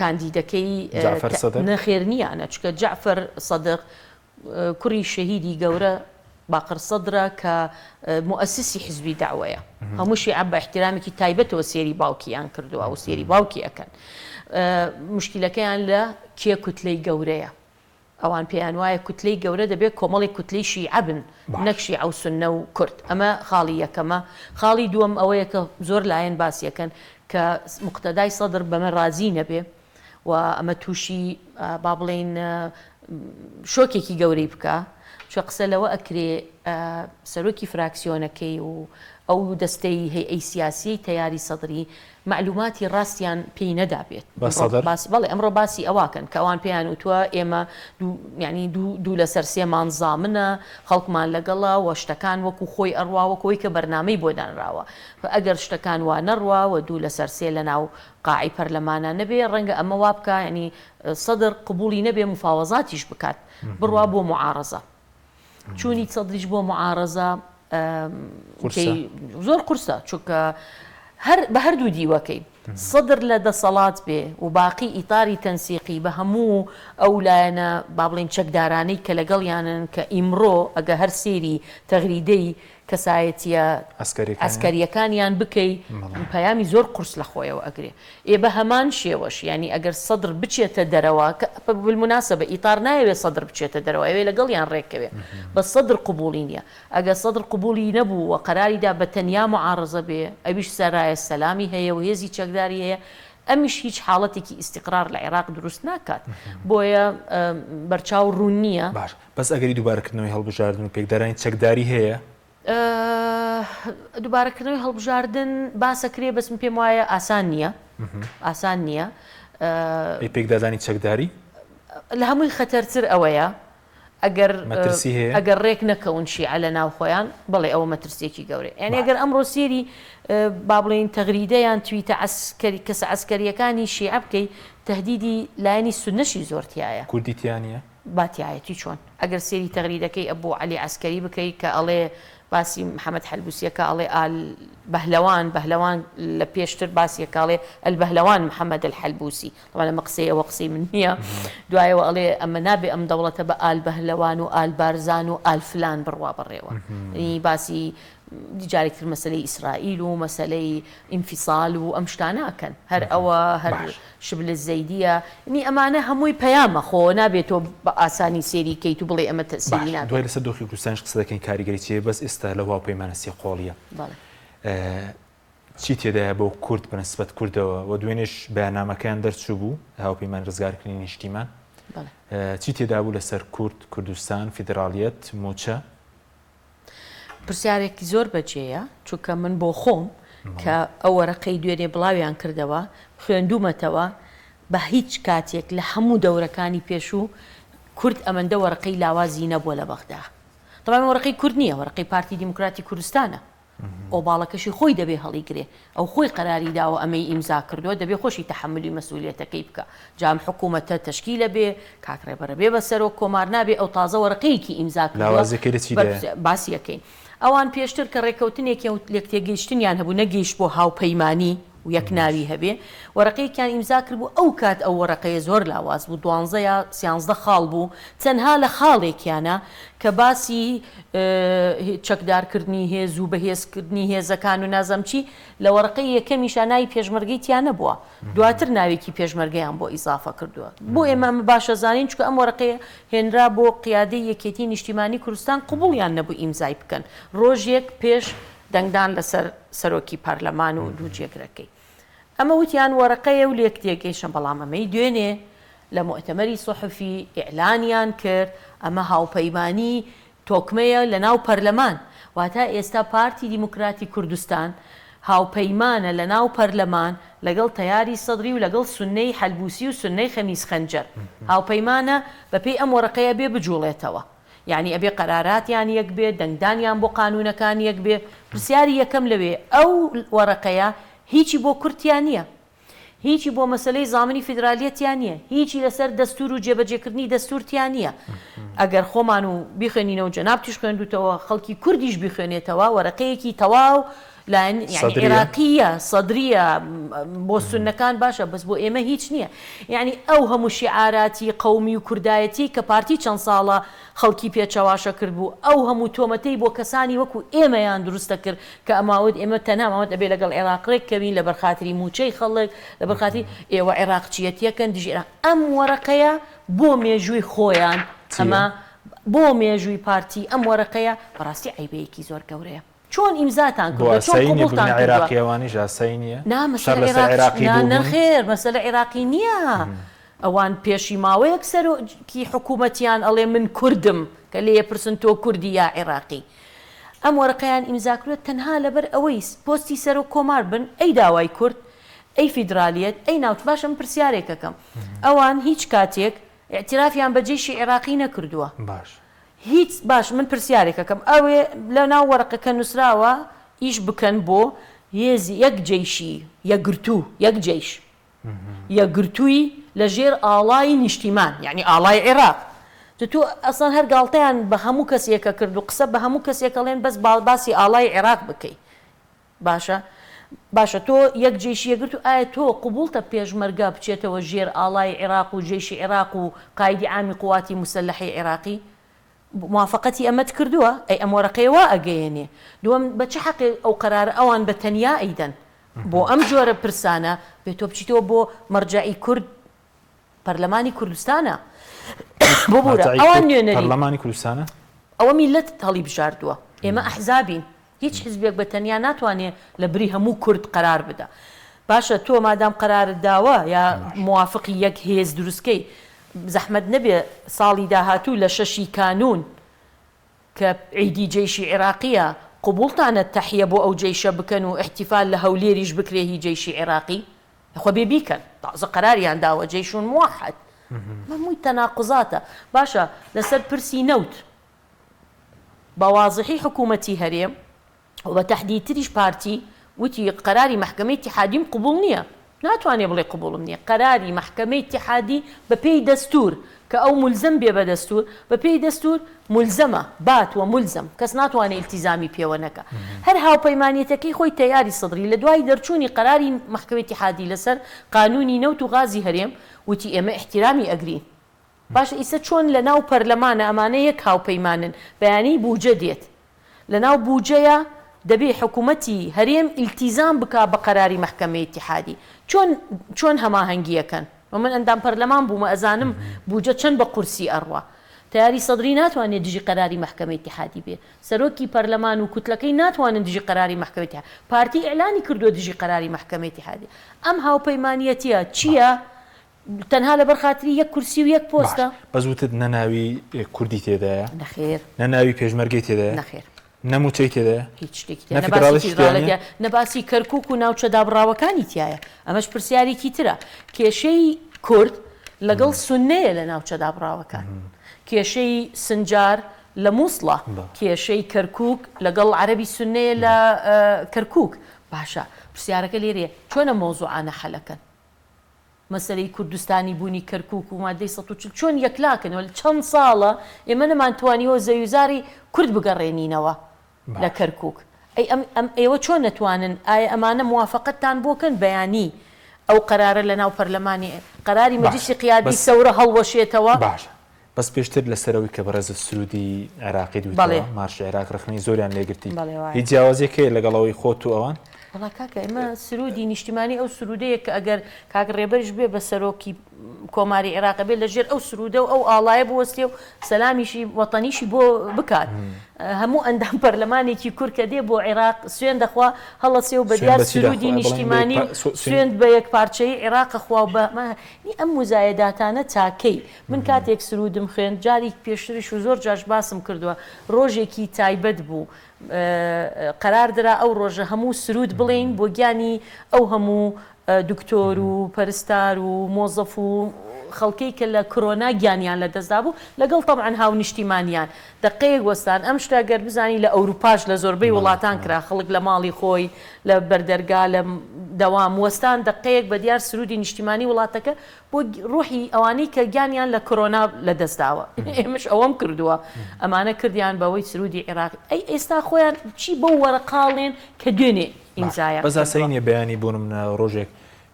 Speaker 2: کاندیدەکەی
Speaker 1: جەعفەر سەدر؟
Speaker 2: نەخێر نییانە چونکە جەعفەر سەدق کوڕی شەهیدی گەورە باقر سەدرە کە موئەسیسی حزبی دەعوەیە. هەموو شیعە بە ئیحتیرامێکی تایبەتەوە سێری باوکیان کردووە و سێری باوکی ئەکەن. موشکیلەکەیان لە کێ کوتلەی گەورەیە. ئەوان پێیان وایە کوتلەی گەورە دەبێت کۆمەڵێک کوتلەی شیعە بن نەک شیعە و سوننە و کورد. ئەمە خاڵی یەکەمە. خاڵی دووەم ئەوەیە کە زۆر لایەن باسی ئەکەن کە موقتەدای سەدر بەمە ڕازی نەبێ و ئەمە تووشی با بڵێین شۆکێکی گەورەی بکا. چونکە قسە لەوە ئەکرێ سەرۆکی فراکسیۆنەکەی و ئەو دەستەی هەیئەی سیاسیەی تەیاری سەدری مەعلوماتی ڕاستیان پێی نەدابێت.
Speaker 1: بە سەدر؟
Speaker 2: باس بەڵێ ئەمڕۆ باسی ئەوەکەن کە ئەوان پێیان وتووە ئێمە دوو یانی دوو دوو لەسەر سێمان زامنە، خەڵکمان لەگەڵە و شتەکان وەکوو خۆی ئەڕوا وەکوو ئەوەی کە بەرنامەی بۆ دانراوە. ئەگەر شتەکان وا نەڕوا و دوو لەسەر سێ لەناو قاعەی پەرلەمانا نەبێ ڕەنگە ئەمە وا بکا یانی سەدر قبووڵی نەبێ موفاوەزاتیش بکات بڕوا بۆ موعارەزە. چوونی سەدریش بۆ معارەزە زۆر قورسە چونکە هەر بە هەردوو دیوەکەی سەدر لە دەسەڵات بێ و باقی ئیتاری تەنسیقی بە هەموو ئەو لایەنە با بڵێین چەکدارانەی کە لەگەڵیانن کە ئیمڕۆ ئەگە هەر سێری تەغریدەی کەسایەتیە عەسکەریەکانیان بکەی پەیامی زۆر قورس لە خۆیەوە ئەگرێ. ئێ بە هەمان شێوەش یانی ئەگەر سەدر بچێتە دەرەوە کە بالمناسبە ئیتار نایەوێ سەدر بچێتە دەرەوە ئەیەوێ لەگەڵیان ڕێککەوێ بەس سەدر قبوڵی نیە ئەگەر سەدر قبوڵی نەبوو و قەراری دا بە تەنیا معارەزە بێ ئەویش سەرایە سەلامی هەیە و هێزی چەکداری هەیە ئەمیش هیچ حاڵەتێکی ئیستیقرار لە عێراق دروست ناکات بۆیە بەرچاو ڕوون نیە.
Speaker 1: باش بەس ئەگەری دووبارەکردنەوەی هەڵبژاردن و پێکدارانی چەکداری هەیە؟
Speaker 2: دووبارەکردنەوەی هەڵبژاردن باسەکرێ بەس من پێم وایە ئاسان نییە ئاسان نییە.
Speaker 1: ئەی پێکدادانی چەکداری؟
Speaker 2: لە هەمووی خەتەرتر ئەوەیە ئەگەر
Speaker 1: مەترسی هەیە؟
Speaker 2: ئەگەر ڕێک نەکەون شیعە لە ناو خۆیان بەڵێ ئەوە مەترسیەکی گەورەیە یانی ئەگەر ئەمڕۆ سێری با بڵێین تەغریدە یان تویتە عەسکەری کەسە عەسکەریەکانی شیعە بکەی تەهدیدی لایەنی سوننەشی زۆر تیایە.
Speaker 1: کوردی تیا نییە؟
Speaker 2: با تیایەتی چۆن؟ ئەگەر سێری تەغریدەکەی ئەبو عەلی عەسکەری بکەی کە ئەڵێ باسی محەمەد حەلبوسیەکە ئەڵێ ئال بەهلەوان بەهلەوان لە پێشتر باسیەکە ئەڵێ البهلوان محمد الحلبوسی طبعا ئەمە قسەی ئەوە قسەی من نییە دوایەوە ئەڵێ ئەمە نابێ ئەم دەوڵەتە بە ئال بەهلەوان و ئال بارزان و ئال فلان بڕوا بەڕێوە باسی جارێک تر مەسەلەی ئیسرائیل و مەسەلەی ئینفیسال و ئەم شتانە ئەکەن هەر ئەوە هەر شبل الزەیدیە نی ئەمانە هەمووی پەیامە خۆ نابێت تۆ بە ئاسانی سێری کەیت و بڵێی ئەمە تەسیری
Speaker 1: باش
Speaker 2: نابێت.
Speaker 1: دوای لەسەر دۆخی کوردستانیش قسە دەکەین کاریگەری چیە بەس ئێستا لەو هاوپەیمانە سێقۆڵیە
Speaker 2: بەڵێ.
Speaker 1: چی تێدایە بۆ کورد بە نسبەت کوردەوە و دوێنێش بەیاننامەکەیان دەرچووبوو هاوپەیمانی ڕزگارکردنی نیشتیمان
Speaker 2: بەڵێ.
Speaker 1: چی تێدابوو لەسەر کورد کوردستان فیدراڵیەت مووچە؟
Speaker 2: پرسیارێکی زۆر بەجێیە، چونکە من بۆ خۆم کە ئەو وەرەقەی دوێنێ بڵاویان کردەوە خوێندوومەتەوە، بە هیچ کاتێک لە هەموو دەورەکانی پێشوو کورد ئەمەندە وەرەقەی لاوازی نەبووە لە بەغدا. تەبعەن وەرەقەی کورد نییە، وەرەقەی پارتی دیموکراتی کوردستانە. ئۆباڵەکەشی خۆی دەبێ هەڵیگرێ، ئەو خۆی قەراری داوە ئەمەی ئیمزا کردووە دەبێ خۆشی تەحەمولی مەسئولیەتەکەی بکا، جا ئەم حکوومەتە تەشکیل ئەبێ، کاک ڕێبەر ئەبێ بە سەرۆک کۆمار، نابێ ئەو تازە وەرەقەیەکی ئیمزا کردووە
Speaker 1: لاوازیەکەی لە چیدایە؟
Speaker 2: باسی ئەکەین. ئەوان پێشتر کە ڕێکەوتنێک و لێکتێگەیشتنیان هەبوو نەگەیشت بۆ هاوپەیمانی و یەک ناوی هەبێ، وەرەقەیەکیان ئیمزا کردبوو، ئەو کات ئەو وەرەقەیە زۆر لاواز بوو، دوانزە یا سیانزدە خاڵ بوو، تەنها لە خاڵێکیانا کە باسی چەکدارکردنی هێز و بەهێزکردنی هێزەکان و نازانم چی، لە وەرەقەی یەکەمیشا ناوی پێشمەرگەی تیا نەبووە، دواتر ناوێکی پێشمەرگەیان بۆ ئیزافە کردووە. بۆ ئێمە ئەمە باش ئەزانین، چونکە ئەم وەرەقەیە هێنرا بۆ قیادەی یەکێتی نیشتیمانی کوردستان قبوڵیان نەبوو ئیمزای بکەن ڕۆژێک پێش دەنگدان لەسەر سەرۆکی پەرلەمان و دوو جێگرەکەی. ئەمە وتیان وەرەقەیە و لێکتێگەیشتن، بەڵام ئەمەی دوێنێ لە موئتەمەری سوحوفی ئیعلانیان کرد، ئەمە هاوپەیمانی تۆکمەیە لە ناو پەرلەمان، واتە ئێستا پارتی دیموکراتی کوردستان هاوپەیمانە لە ناو پەرلەمان لەگەڵ تەیاری سەدری و لەگەڵ سوننەی حەلبوسی و سوننەی خەمیس خەنجەر هاوپەیمانە بەپێی ئەم وەرەقەیە ئەبێ بجوڵێتەوە یانی ئەبێ قەراراتیان یەک بێ دەنگدانیان بۆ قانونەکان یەک بێ پرسیاری یەکەم لەوێ ئەو وەرەقەیە هیچی بۆ کورد تیا نیە هیچی بۆ مەسەلەی زامنی فیدرالیەت تیا نیە، هیچی لەسەر دەستور و جێبەجێکردنی دەستور تیا نیە. ئەگەر خۆمان و بیخوێنینەوە جەنابتیش خوێندوتەوە خەڵکی کوردیش بیخوێنێتەوە وەرەقەیەکی تەواو لایەن یانی
Speaker 1: سەدریە؟
Speaker 2: عێراقیە سەدریە بۆ سوننەکان باشە بەس بۆ ئێمە هیچ نیە. یانی ئەو هەموو شیعاراتی قەومی و کوردایەتیەی کە پارتی چەند ساڵە خەڵکی پێ چەواشە کردبوو، ئەو هەموو تۆمەتەی بۆ کەسانی وەکو ئێمەیان دروست دەکرد کە ئەماوت ئێمە تەنها ماوەت ئەبێ لەگەڵ عێراق رێک کەوین لەبەر خاتری مووچەی خەڵک، لەبەر خاتری ئێوە عێراقچیەتیەکەن دژی عێراق، ئەم وەرەقەیە بۆ مێژووی خۆیان ئەمە بۆ مێژووی پارتی ئەم وەرەقەیە بەڕاستی عەیبەیەکی زۆر گەورەیە. چۆن ئیمزاتان
Speaker 1: بۆ
Speaker 2: کردوە چۆن
Speaker 1: ئاسایی نیە
Speaker 2: قبوڵتان
Speaker 1: ببنە
Speaker 2: کردوە؟
Speaker 1: عێراقی ئەوانیش ئاسایی نیە
Speaker 2: نا
Speaker 1: شەڕ
Speaker 2: مەسەلە
Speaker 1: لەسەر
Speaker 2: عێراق
Speaker 1: عێراقی
Speaker 2: نا
Speaker 1: بوو بوون؟
Speaker 2: نەخێر مەسەلە عێراقی نیە ئەوان پێشی ماوەیەک سەرۆکی حکومەتیان ئەڵێ من کوردم کە لێ پرسن تۆ کوردی یا عێراقی ئەم وەرەقەیان ئیمزا کردوە تەنها لەبەر ئەوەی پۆستی سەرۆک کۆمار بن ئەی داوای کورد ئەی فیدرالیەت ئەی ناوچ باشە من پرسیارێک ئەکەم ئەوان هیچ کاتێک ئیعترافیان بە جەیشی عێراقی نەکردوە
Speaker 1: باش
Speaker 2: هیچ باش من پرسیارێک ئەکەم ئەوێ لە ناو وەرەقەکە نوسراوە ئیش بکەن بۆ هێزی یەک جەیشی یەکگرتوو یەک جەیش یەکگرتووی لە ژێر ئاڵای نیشتیمان یانی ئاڵای عێراق جا تۆ ئەسڵەن هەر گاڵتەیان بە هەموو کەسێکە کرد و قسە بە هەموو کەسێک ئەڵێن بەس باسی ئاڵای عێراق بکەی باشە باشە تۆ یەک جەیشی یەکگرتوو ئایا تۆ قبوڵتە پێشمەرگە بچێتەوە ژێر ئاڵای عێراق و جەیشی عێراق و قایدی عامی قواتی موسەلەحەی عێراقی موافەقەتی ئەمەت کردووە ئەی ئەم وەرەقەیە وا ئەگەیەنێ دووەم بە چ حەقێ ئەو قەرارە ئەوان بە تەنیا ئەیدەن بۆ ئەم جۆرە پرسانە بێ تۆ بچیتەوە بۆ مەرجەعی کورد پەرلەمانی کوردستانە ببورە
Speaker 1: مەرجەعی
Speaker 2: ئەوان
Speaker 1: کورد
Speaker 2: نوێنەری
Speaker 1: پەرلەمانی کوردستانە؟
Speaker 2: ئەوە میللەت هەڵیبژاردووە ئێمە ئەحزابین هیچ حزبێک بە تەنیا ناتوانێ لە بری هەموو کورد قەرار بدا. باشە تۆ مادام قەرارت داوە یا موافقی یەک هێز دروست کەی زەحمەت نەبێ ساڵی داهاتوو لە شەشی کانوون کە عیدی جەیشی عیراقیە قبوڵتانە تەحیە بۆ ئەو جەیشە بکەن و ئیحتیفال لە هەولێریش بکرێ هی جەیشی عیراقی خۆ بێ بیکەن تازە قەراریان داوە جەیشون موحد هەمووی تەناقوزاتە باشە لەسەر پرسی نەوت بە وازحی حکوومەتی هەرێم و بە تەحدیدتریش پارتی وتی قەراری مەحکەمەی ئیتیحادیم قبوڵ نییە. ناتوانێ بڵێ قبوڵم نییە. قەراری مەحکەمەی ئیتیحادی بە پێی دەستوور کە ئەو مولزەم بێ بە دەستوور، بە پێی دەستوور مولزەمە، بات وە مولزەم، کەس ناتوانێ ئیلتیزامی پێوە نەکا. هەر هاوپەیمانیەتەکەی خۆی تەیاری سەدری لە دوای دەرچوونی قەراری مەحکەمەی ئیتیحادی لەسەر قانوونی نەوت و غازی هەرێم وتی ئێمە ئیحتیرامی ئەگرین. باشە ئیسە چۆن لە ناو پەرلەمانە ئەمانە یەک هاوپەیمانن بەیانی بوجە دێت لە ناو بوجەیا دەبێ حکومەتی هەرێم ئیلتیزام بکا بە قەراری مەحکەمەی ئیتیحادی چۆن چۆن هەماهەنگی ئەکەن وە من ئەندام پەرلەمان بوومە ئەزانم بوجە چەند بە قورسی ئەڕوا تەیاری سەدری ناتوانێ دژی قەراری مەحکەمەی ئیتیحادی بێ سەرۆکی پەرلەمان و کوتلەکەی ناتوانن دژی قەراری مەحکەمەی ئیتیحادی پارتی ئیعلانی کردوە دژی قەراری مەحکەمەی ئیتیحادی ئەم هاوپەیمانیەتیە چیە تەنها لەبەر خاتری یەک کورسی و یەک
Speaker 1: باش
Speaker 2: پۆستە؟
Speaker 1: بەس وتت نە ناوی کوردی تێدایە
Speaker 2: نەخێر.
Speaker 1: نە ناوی پێشمەرگەی تێدایە
Speaker 2: نەخێر.
Speaker 1: نە موچەی تێدایە
Speaker 2: هیچ شتێکی تیا
Speaker 1: نە
Speaker 2: نە باسی
Speaker 1: فیدراڵیشی تیا
Speaker 2: فیدراڵی
Speaker 1: نیە؟
Speaker 2: تیا نە باسی کەرکوک و ناوچە دابڕاوەکانی تیایە ئەمەش پرسیارێکی ترە کێشەی کورد لەگەڵ سوننەیە لە ناوچە دابڕاوەکان کێشەی سنجار لە موسڵە کێشەی کەرکوک لەگەڵ عەرەبی سوننەیە لە کەرکوک باشە پرسیارەکە لێرەیە چۆن ئەم مەوزوعانە حەلەکەن؟ مەسەلەی کوردستانی بوونی کەرکوک و مادەی 140 چۆن یەکلاکەنەوە چەند ساڵە ئێمە نەمانتوانیوە زەویوزاری کورد بگەڕێنینەوە لە کەرکوک ئەی ئەم ئەم ئێوە چۆن ئەتوانن ئایا ئەمانە موافەقەتتان بۆ کەن بەیانی ئەو قەرارە لە ناو پەرلەمانی قەراری مەجلیسی قیادی سەورە هەڵوەشێتەوە؟
Speaker 1: باشە بەس پێشتر لەسەر ئەوەی کە بەڕێزت سروودی عێراقیت
Speaker 2: بەڵێ.
Speaker 1: وتەوە، مارشی عێراق ڕەخنەی زۆریان لێ گرتی.
Speaker 2: بەڵێ وایە.
Speaker 1: هیچ جیاوازییەک هەیە لەگەڵ ئەوەی خۆت و ئەوان؟
Speaker 2: وەڵا کاکە ئێمە سروودی نیشتیمانی ئەو سروودەیە کە ئەگەر کاک ڕێبەریش بێ بە سەرۆکی کۆماری عێراق ئەبێ لە ژێر ئەو سروودە و ئەو ئاڵایە بوەستێ و سەلامیشی وەتەنیشی بۆ بکات. هەموو ئەندام پەرلەمانێکی کورد کە دێ بۆ عێراق سوێند دەخوا هەڵەسێ و بە
Speaker 1: سوێند
Speaker 2: دیار
Speaker 1: بە چی
Speaker 2: سروودی
Speaker 1: دەخوا؟ بەڵێن بە
Speaker 2: نیشتیمانی و
Speaker 1: یەکپا سوێند
Speaker 2: سوێند بە یەکپارچەیی عێراق ئەخوا و بە نی ئەم موزایەداتانە تاکەی؟ من کاتێک سروودم خوێند، جاری پێشتریش و زۆر جارش باسم کردووە، ڕۆژێکی تایبەت بوو. قەرار درا ئەو ڕۆژە هەموو سروود بڵێین بۆ گیانی ئەو هەموو دکتۆر و پەرستار و مۆزەف و خەڵکەی کە لە کرۆنا گیانیان لە دەست دابوو لەگەڵ تەبعەن هاونیشتیمانیان دەقەیەک وەستان ئەم شتە گەر بزانی لە ئەوروپاش لە زۆربەی وڵاتان کرا خەڵک لە ماڵی خۆی لە بەردەرگا لە دەوام وەستان دەقەیەک بە دیار سرودی نیشتیمانی وڵاتەکە بۆ ڕوحی ئەوانەی کە گیانیان لە کۆرۆنا لە دەست داوە ئێمەش ئەوەم کردووە ئەمانە کردیان بەوەی سرودی عێراقی ئەی ئێستا خۆیان چی بەو وەرەقاڵێن کە دوێنێ ئیمزایان
Speaker 1: بەس ئاسایی نیە بەیانی بۆ نمونە ڕۆژێک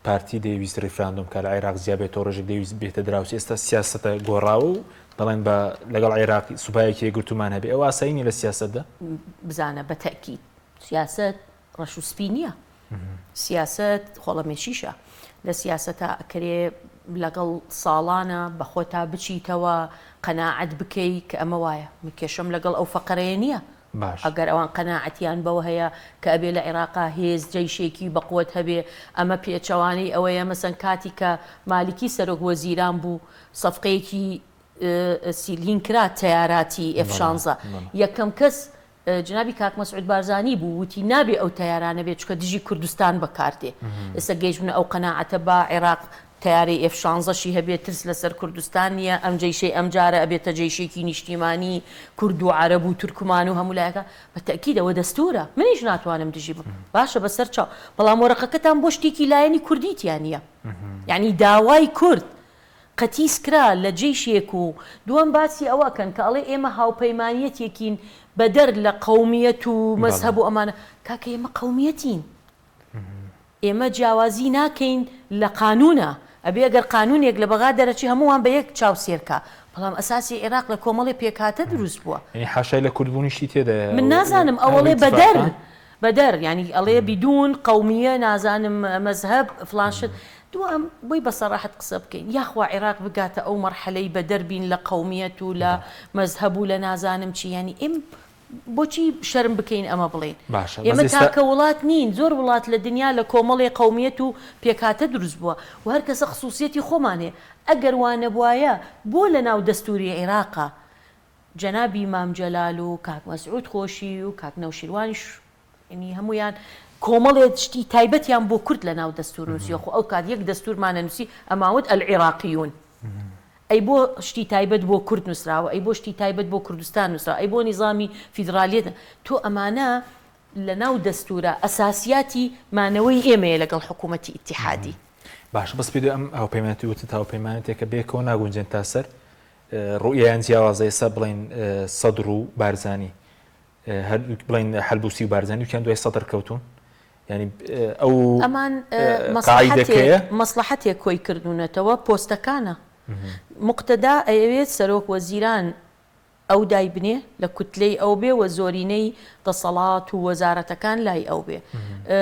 Speaker 1: پارتی دەیویست ڕیفراندۆم بکات لە عێراق جیا بێتەوە ڕۆژێک دەیویست بێتە دراوسێ ئێستا سیاسەتە گۆڕاوە و دەڵێن بە لەگەڵ عێراق سوپایەکی یەکگرتوومان هەبێ ئەو ئاسایی نیە لە سیاسەتدا؟
Speaker 2: بزانە بە تەئکید سیاسەت ڕەش و سپی نییە سیاسەت خۆڵەمێشیشە لە سیاسەتا ئەکرێ لەگەڵ ساڵانە بە خۆتا بچیتەوە قەناعەت بکەی کە ئەمە وایە من کێشەم لەگەڵ ئەو فەقەرەیە نییە
Speaker 1: باش.
Speaker 2: ئەگەر ئەوان قەناعەتیان بەوە هەیە کە ئەبێ لە عێراقا هێز جەیشێکی بەقوەت هەبێ، ئەمە پێچەوانەی ئەوەیە مەسەن کاتی کە مالیکی سەرۆک وەزیران بوو سەفقەیەکی سیلین کرا تەیاراتی ئێف شانزە یەکەم کەس جنابی کاک مەسعود بارزانی بوو وتی نابێ ئەو تەیارانە بێت چونکە دژی کوردستان بەکاردێ ئێستا گەیشتنە ئەو قەناعەتە با عێراق تەیارەی ئێف شانزەشی هەبێ ترس لەسەر کوردستان نیە ئەم جەیشەی ئەمجارە ئەبێتە جەیشێکی نیشتیمانی کورد و عەرەب و تورکمان و هەموو لایەکە بە تەئکید ئەوە دەستورە منیش ناتوانم دژی بم باشە بەسەر چاو بەڵام وەرەقەکەتان بۆ شتێکی لایەنی کوردی تیا نیە یانی داوای کورد قەتیس کرا لە جەیشێک و دووەم باسی ئەوە ئەکەن کە ئەڵێ ئێمە هاوپەیمانیەتێکین بەدەر لە قەومیەت و مەزهەب و ئەمانە کاکە ئێمە قەومیەتین ئێمە جیاوازی ناکەین لە قانونا، ئەبێ ئەگەر قانونێک لە بەغا دەرەچێ هەمووان بە یەک چاو سێر کا، بەڵام ئەساسی عێراق لە کۆمەڵێ پێکهاتە دروست بووە.
Speaker 1: یانی حاشای لە کورد بوونیشی تێدایە
Speaker 2: من نازانم ئەو ئەڵێ بەدەر بەدەر یانی ئەڵێ بدون قەومیە نازانم مەزهەب فڵان شت دووەم بۆی بە سەراحەت قسە بکەین یاخوا عێراق بگاتە ئەو مەرحەلەی بەدەر بین لە قەومیەت و لە مەزهەب و لە نازانم چی یانی ئێم بۆچی شەرم بکەین ئەمە بڵێین؟
Speaker 1: باشە
Speaker 2: ئێمە
Speaker 1: بەس ئێستا.
Speaker 2: تاکە وڵات نین، زۆر وڵات لە دنیا لە کۆمەڵێ قەومیەت و پێکهاتە دروست بووە و هەر کەسە خسوسیەتی خۆمان هەیە. ئەگەر وا نەبوایە بۆ لە ناو دەستووری عیراقا جەنابی مام جەلال و کاک مەسعود خۆشی و کاک نەوشیروانیش یانی هەموویان کۆمەڵێ شتی تایبەتیان بۆ کورد لە ناو دەستوور نووسیوە خۆ ئەو کات یەک دەستوورمان ئەنووسی ئەمانوت العراقیون. ئەی بۆ شتی تایبەت بۆ کورد نووسراوە، ئەی بۆ شتی تایبەت بۆ کوردستان نووسراوە، ئەی بۆ نیزامی فیدرالیەت، تۆ ئەمانە لە ناو دەستوورە ئەساسیاتی مانەوەی ئێمەیە لەگەڵ حکوومەتی ئیتیحادی.
Speaker 1: باشە بەس پێ ئەم هاوپەیمانەتی وتت هاوپەیمانەتێکە بەیەکەوە ناگونجێن تا سەر ڕوئیایان جیاوازە ئێستا بڵێین سەدر و بارزانی هەردووک بڵێن حەلبوسی و بارزانی دووکیان دوای سەدر کەوتوون یانی ئەو
Speaker 2: ئەمان
Speaker 1: قاعیدەکەیە
Speaker 2: مەسڵەحەتێک کۆی کردوونەتەوە پۆستەکانە موقتەدا ئەیەوێت سەرۆک وەزیران ئەو دایبنێ لە کوتلەی ئەو بێ و زۆرینەی دەسەڵات و وەزارەتەکان لای ئەو بێ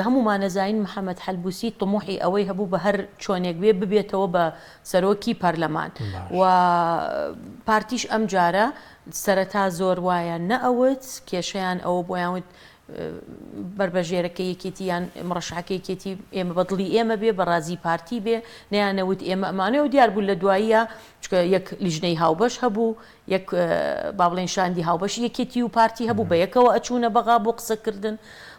Speaker 2: هەموومان ئەزانین محەمەد حەلبوسی تموحی ئەوەی هەبوو بە هەر چۆنێک بێ ببێتەوە بە سەرۆکی پەرلەمان و پارتیش ئەمجارە سەرەتا زۆر وایان نەئەوت، کێشەیان ئەوە بوو ئەیان وت بەربەژێرەکەی یەکێتی یان مڕەشحەکەی یەکێتی ئێمە بە دڵی ئێمە بێ، بە ڕازی پارتی بێ، نەیانەوت ئێمە ئەمانەوێ و دیار بوو لە دواییە چونکە یەک لیژنەی هاوبەش هەبوو، یەک با بڵێین شاندی هاوبەشی یەکێتی و پارتی هەبوو بە یەکەوە ئەچوونە بەغا بۆ قسەکردن،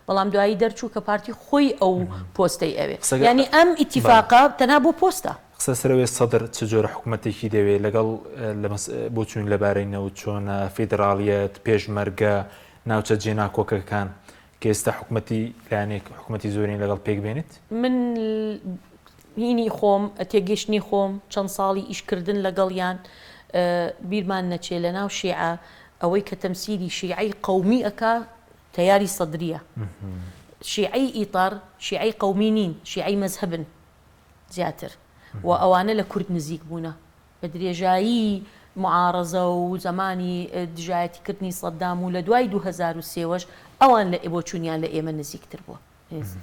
Speaker 2: بەڵام دوایی دەرچوو کە پارتی خۆی ئەو پۆستەی ئەوێ. یانی ئەم ئیتیفاقە تەنها بۆ پۆستە.
Speaker 1: قسە سەر ئەوەیە سەدر چ جۆرە حکومەتێکی دەوێ لەگەڵ بۆچوون لەبارەی نەوت چۆنە، فیدراڵیەت، پێشمەرگە، ناوچە جێناکۆکەکان کە ئێستا حکومەتی لایەنێک حکومەتی زۆرینەی لەگەڵ پێک بێنێت؟
Speaker 2: من هینی خۆم، تێگەیشتنی خۆم، چەند ساڵی ئیشکردن لەگەڵیان، بیرمان نەچێ لەناو شیعە ئەوەی کە تەمسیلی شیعەی قەومی ئەکا تەیاری سەدرییە. شیعەی ئیتار شیعەی قەومی نین، شیعەی مەزهەبن. زیاتر و ئەوانە لە کورد نزیک بوونە بە درێژایی معارەزە و زەمانی دژایەتی کردنی سەدام و لە دوای 2003 وەش ئەوان لە بۆچوونیان لە ئێمە نزیکتر بووە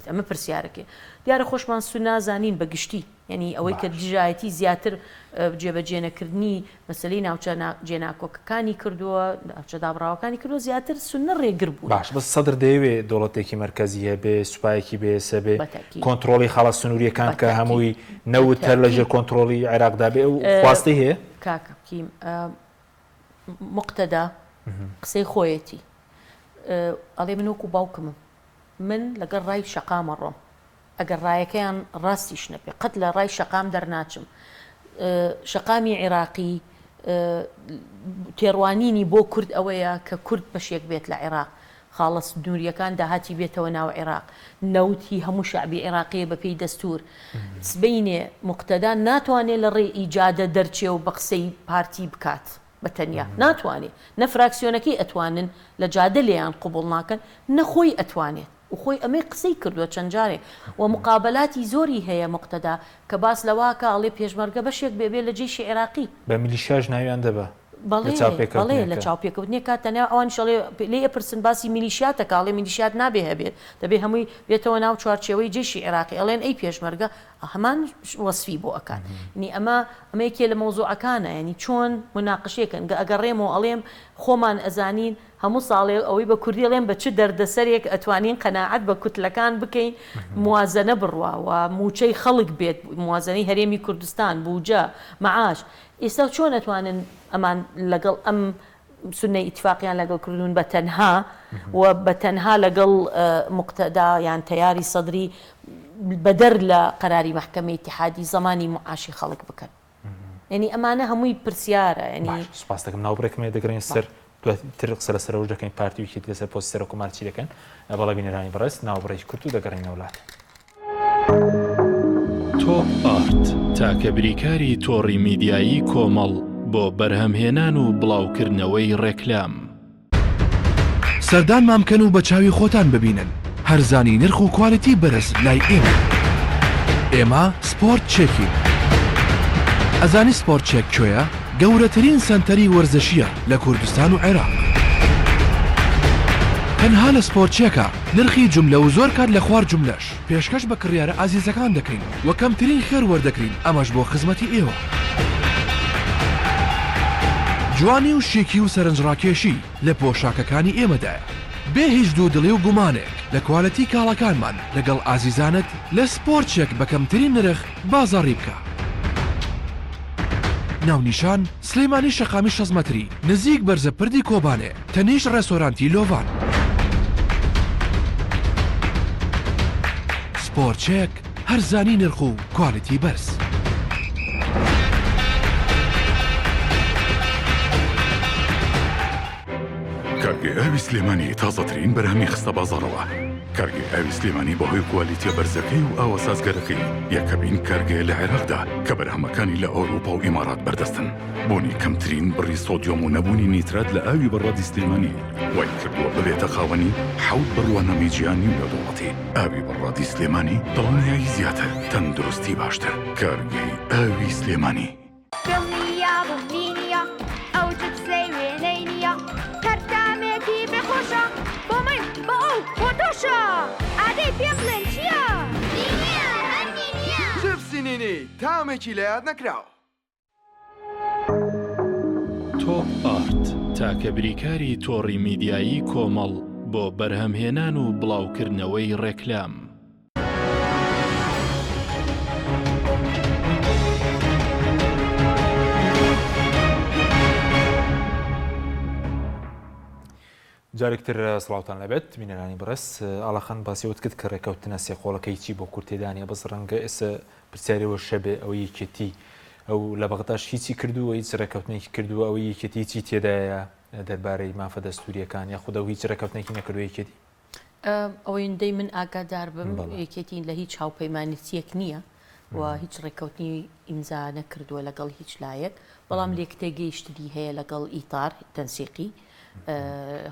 Speaker 2: ئەمە پرسیارەکەی دیارە خۆشمان سوننا زانین بە گشتی یعنی ئەوەی کە دژایەتی زیاتر جێبەجێنەکردنی مەسەلەی ناوچە جێناکۆکەکانی کردووە، ناوچە دابڕاوەکانی کردووە، زیاتر سوننە ڕێگر بوون.
Speaker 1: باشە بەس سەدر دەیەوێ دەوڵەتێکی مەرکەزی هەبێ، سوپایەکی بەهێز هەبێ،
Speaker 2: بە تەئکید.
Speaker 1: کۆنتڕۆڵی خاڵە سنوورییەکان
Speaker 2: بە
Speaker 1: بکا،
Speaker 2: تەئکید.
Speaker 1: هەمووی
Speaker 2: بە
Speaker 1: نەوت هەر لە ژێر
Speaker 2: تەئکید.
Speaker 1: کۆنتڕۆڵی عێراقدا بێ، ئەو خواستەی هەیە؟
Speaker 2: کاک حەکیم، موقتەدا قسەی خۆیەتی. ئەڵێ من وەکو باوکمم من لەگەڵ ڕای شەقام ئەڕۆم ئەگەر ڕایەکەیان ڕاستیش نەبێ قەت لە ڕای شەقام دەرناچم. شەقامی عیراقی تێڕوانینی بۆ کورد ئەوەیە کە کورد بەشێک بێت لە عیراق، خاڵە سنوورییەکان داهاتی بێتەوە ناو عیراق، نەوت هی هەموو شەعبی عیراقییە بەپێی دەستوور. سبەینێ موقتەدا ناتوانێ لە ڕێ ی جادە دەرچێ و بە قسەی پارتی بکات بە تەنیا. ناتوانێ. نە فراکسیۆنەکەی ئەتوانن لە جادە لێیان قبوڵ ناکەن، نە خۆی ئەتوانێت. و خۆی ئەمەی قسەی کردووە چەند جارێ و مقابەلاتی زۆری هەیە موقتەدا کە باس لەوە ئەکا ئەڵێ پێشمەرگە بەشێک بێ بێ لە جەیشی عێراقی.
Speaker 1: بە میلیشیاش ناویان دەبا لە
Speaker 2: بەڵێ بەڵێ لە
Speaker 1: چاوپێکەوتنێکا.
Speaker 2: چاوپێکەوتنێکا تەنیا ئەوانیش ئەڵێ لێی ئەپرسن باسی میلیشیات ئەکا ئەڵێ میلیشیات نابێ هەبێت دەبێ هەمووی بێتەوە ناو چوارچێوەی جەیشی عێراقی ئەڵێن ئەی پێشمەرگە هەمان وەسفی بۆ ئەکات یعنی ئەمە ئەمە یەکێ لە مەوزوعەکانە یعنی چۆن موناقشەیەکەن گە ئەگەڕێمەوە ئەڵێم خۆمان ئەزانین هەموو ساڵێ ئەوەی بە کوردی ئەڵێن بە چ دەردەسەرێک ئەتوانین قەناعەت بە کوتلەکان بکەین موازەنە بڕوا و مووچەی خەڵک بێت موازەنەی هەرێمی کوردستان بوجە مەعاش ئێستا چۆن ئەتوانن ئەمان لەگەڵ ئەم سوننەی ئیتفاقیان لەگەڵ کردوون بە تەنها و بە تەنها لەگەڵ موقتەدا یان تەیاری سەدری بەدەر لە قەراری مەحکەمەی ئیتیحادی زەمانی معاشی خەڵک بکەن. یانی ئەمانە هەمووی پرسیارە یانی.
Speaker 1: باش سوپاست دەکەم ناوبڕێکم هەیە دەگەڕێین سەر دواتر قسە لەسەر ئەوەش دەکەین پارتی و یەکێتی لەسەر پۆستی سەرۆک کۆمار چی دەکەن بەڵێ بینەرانی بەڕێز ناوبڕێکی کورت و دەگەڕێینەوە لات.
Speaker 3: تۆپ ئارت تاکە بریکاری تۆڕی میدیایی کۆمەڵ بۆ بەرهەمهێنان و بڵاوکردنەوەی ڕێکلام.
Speaker 4: سەردانمان بکەن و بە چاوی خۆتان ببینن هەرزانی نرخ و کوالیتی بەرز لای ئێمەیە. ئێمە سپۆرت چێکین. ئەزانی سپۆرت چێک کوێیە؟ گەورەترین سەنتەری وەرزشییە لە کوردستان و عێراق. تەنها لە سپۆرت چێکە نرخی جوملە و زۆر کات لە خوار جوملەش پێشکەش بە کڕیارە ئازیزەکان دەکەین و کەمترین خێر وەردەگرین ئەمەش بۆ خزمەتی ئێوە. جوانی و شیکی و سەرنجڕاکێشی لە پۆشاکەکانی ئێمەدایە. بێ هیچ دوودڵی و گومانێک لە کوالێتی کاڵاکانمان لەگەڵ ئازیزانت لە سپۆرت چێک بە کەمترین نرخ بازاڕی بکە. ناونیشان، سلێمانی شەقامی 60 مەتری نزیک بەرزە پردی کۆبانێ تەنیشت ڕێستۆرانتی لۆڤان. سپۆرت چێک هەرزانی نرخ و کوالیتی بەرز.
Speaker 5: کارگەی ئاوی سلێمانی تازەترین بەرهەمی خستە بازاڕەوە. کارگەی ئاوی سلێمانی بەهۆی کوالیتیە بەرزەکەی و ئاوە سازگەرەکەی یەکەمین کارگەیە لە عێراقدا کە بەرهەمەکانی لە ئەوروپا و ئیمارات بەردەستن. بوونی کەمترین بڕی سۆدیۆم و نەبوونی نیترات لە ئاوی بەڕادی سلێمانی وای کردووە ببێتە خاوەنی حەوت بڕوانامەی جیهانی و نێودەوڵەتی. ئاوی بەڕادی سلێمانی دڵنیایی زیاتر، تەندروستی باشتر. کارگەی ئاوی سلێمانی.
Speaker 6: دڵنیابم نینیە ئەو چپسەی وێنەی نییە هەر تامێکی بێ خۆشە بۆ من بۆ ئەو بۆ تۆشە ئادەی پێم بڵێن چییە؟ نینیە هەر نینیە.
Speaker 7: چپسی نینی تامێکی لەیاد نەکراو.
Speaker 3: تۆپ ئارت تاکە بریکاری تۆڕی میدیایی کۆمەڵ بۆ بەرهەمهێنان و بڵاوکردنەوەی ڕێکلام.
Speaker 1: جارێک تر سڵاوتان لەبێت بینەرانی بەڕێز ئاڵاخان باسی ئەوەت کرد کە ڕێکەوتنە سێقۆڵەکەی چی بۆ کورد تێدا نیە بەس ڕەنگە ئێستا پرسیاری ئەوەش هەبێ ئەوەی یەکێتی ئەو لە بەغداش هیچی کردووە هیچ ڕێکەوتنێکی کردووە ئەوەی یەکێتی چی تێدایە دەربارەی مافە دەستوریەکان یاخود ئەو هیچ ڕێکەوتنێکی نەکردووە یەکێتی؟
Speaker 2: ئەوەندەی من ئاگادار بم یەکێتی لە هیچ هاوپەیمانێتیەک نییە و هیچ ڕێککەوتنی ئیمزا نەکردووە لەگەڵ هیچ لایەک بەڵام لێکتێگەیشتنی هەیە لەگەڵ ئیتار تەنسیقی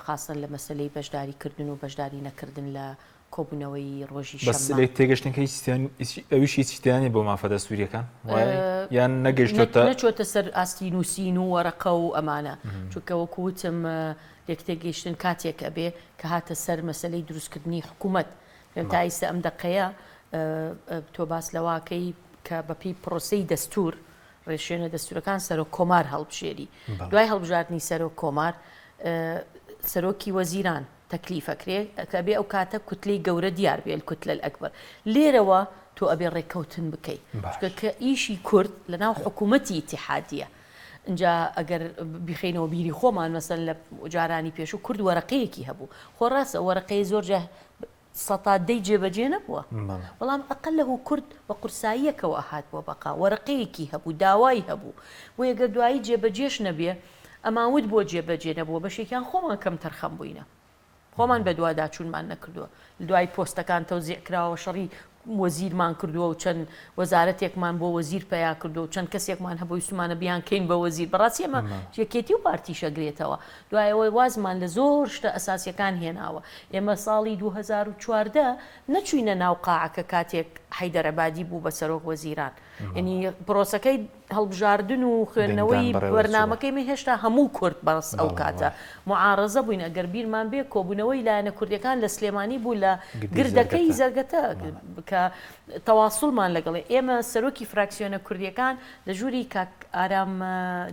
Speaker 2: خاستەن لە مەسەلەی بەشداری کردن و بەشداری نەکردن لە کۆبوونەوەی ڕۆژی
Speaker 1: بەس
Speaker 2: شەممە.
Speaker 1: لێک تێگەشتنەکە هیچ تیان ئەویش هیچ تیان نیە بۆ مافە دەستوریەکان وایە یان نەگەیشتۆتە
Speaker 2: نەچۆتە سەر ئاستی نووسین و وەرەقە و ئەمانە چونکە وەکو وتم لێکتێگەیشتن کاتێک ئەبێ کە هاتە سەر مەسەلەی دروستکردنی حکوومەت تا ئیستا ئەم دەقەیە تۆ باس لەواکەی کە بەپێی پرۆسەی دەستور ڕێشوێنە دەستورەکان سەرۆک کۆمار هەڵبژێری دوای هەڵبژاردنی سەرۆک کۆمار سەرۆکی وەزیران تەکلیفەکرێ کە ئەبێ ئەو کاتە کوتلەی گەورە دیار بێ الکتلە الاکبر لێرەوە تۆ ئەبێ ڕێککەوتن بکەی چونکە کە ئیشی کورد لەناو حکوومەتی ئیتیحادیە. ئینجا ئەگەر بیخەینەوە بیری خۆمان مەسەلەن لە جارانی پێشوو کورد وەرەقەیەکی هەبوو خۆ ڕاستە وەرەقەیە زۆر جار سەتا دەی جێبەجێ نەبووە بەڵام ئەقەلەهو کورد بە قورساییەکەوە ئەهات بۆ بەقا وەرەقەیەکی هەبوو داوای هەبوو بۆیە گەر دوایی جێبەجێش نەبێ ئەمان وت بۆ جێبەجێ نەبووە بەشێکیان خۆمان کەمتەرخەم بووینە. خۆمان بەدواداچوونمان نەکردووە، دوای پۆستەکان تەوزیع کراوە شەڕی وەزیرمان کردووە و چەند وەزارەتێکمان بۆ وەزیر پەیا کردووە و چەند کەسێکمان هەبوو ویستومانە بیانکەین بە وەزیر، بەڕاستی ئەمە یەکێتی و پارتیش ئەگرێتەوە، دوای ئەوە وازمان لە زۆر شتە ئەساسیەکان هێناوە، ئێمە ساڵی 2014 نەچووینە ناو قاعەکە کاتێک حەیدەر عەبادی بوو بە سەرۆک وەزیران، یەنی پرۆسەکەی هەڵبژاردن و خوێندنەوەی بەرنامەکەی من هێشتا هەموو کورد بەس ئەو کاتە معارەزە بووین ئەگەر بیرمان بێ کۆبوونەوەی لایەنە کوردیەکان لە سلێمانی بوو لە گردەکەی زەرگەتە کە تەواصلمان لەگەڵێ ئێمە سەرۆکی فراکسیۆنە کوردیەکان لە ژووری کاک ئارام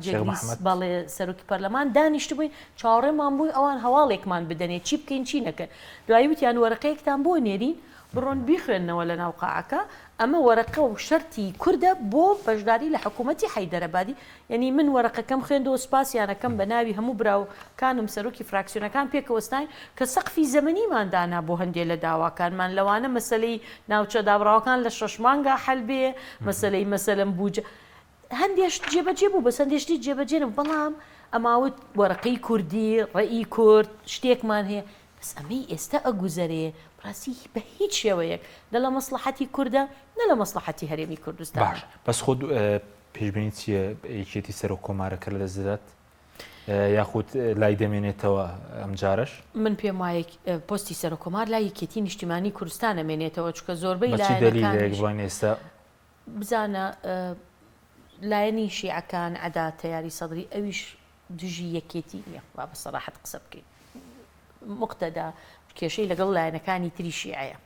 Speaker 2: جێگری بەڵێ سەرۆکی پەرلەمان دانیشتبووین چاوەڕێمان بووین ئەوان هەواڵێکمان بدەنێ چی بکەین چی نەکەن دوایی وتیان وەرەقەیەکتان بۆ نێرین بڕۆن بیخوێننەوە لەناو قاعەکە، ئەمە وەرەقە و شەرتی کوردە بۆ بەشداری لە حکوومەتی حەیدەرەبادی، یەنی من وەرەقەکەم خوێندەوە سوپاسیان ئەکەم بە ناوی هەموو براکانم سەرۆکی فراکسیۆنەکان پێکەوە ستاین کە سەقفی زەمەنیمان دانا بۆ هەندێ لە داواکانمان لەوانە مەسەلەی ناوچە دابڕاوەکان لە شەش مانگا حەل بێ مەسەلەی مەسەلەن بوجە هەندێ شت جێبەجێ بوو بەس هەندێ شتی جێبەجێ نەبوو بەڵام ئەماوت وەرەقەی کوردی ڕەئی کورد شتێکمان هەیە بەس ئەمەی ئێستا ئەگوزەرێ بەڕاستی بە هیچ شێوەیەک نە لە مەسڵەحەتی کوردە نە لە مەسڵەحەتی هەرێمی کوردستانە.
Speaker 1: باشە بەس خۆت پێشبینیت چییە یەکێتی سەرۆک کۆمارەکە لەدەست دەدات یاخود لای دەمێنێتەوە ئەمجارەش؟
Speaker 2: من پێم وایە پۆستی سەرۆک کۆمار لای یەکێتی نیشتیمانی کوردستان ئەمێنێتەوە چونکە زۆربەی
Speaker 1: بە چی دەلیلێک
Speaker 2: لایەنەکانیش
Speaker 1: بڵێن ئێستا؟
Speaker 2: بزانە لایەنی شیعەکان عەدا تەیاری سەدری ئەویش دژی یەکێتی نیە با بە سەراحەت قسە بکەین موقتەدا کێشەی لەگەڵ لایەنەکانی تری شیعەیە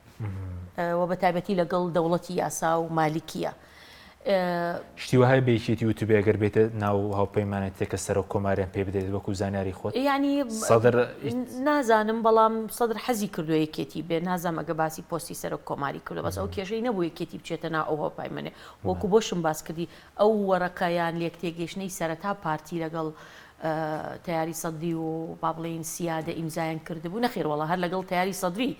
Speaker 2: و بە تایبەتی لەگەڵ دەوڵەتی یاسا و مالیکیە.
Speaker 1: شتی وەهای بە یەکێتی وتبێ ئەگەر بێتە ناو هاوپەیمانێتیەکە سەرۆک کۆماریان پێ بدرێت وەکو زانیاری خۆت؟
Speaker 2: یانی
Speaker 1: سەدر
Speaker 2: نازانم بەڵام سەدر حەزی کردووە یەکێتی بێ نازانم ئەگە باسی پۆستی سەرۆک کۆماری کردووە بەس ئەو کێشەی نەبوو یەکێتی بچێتە ناو ئەو هاوپەیمانێ وەکو بۆشم باس کردی ئەو وەرەقە یان لێکتێگەیشتنەی سەرەتا پارتی لەگەڵ تەیاری سەدری و با بڵێین سیادە ئیمزایان کردبوو، نەخێر وەڵا هەر لەگەڵ تەیاری سەدری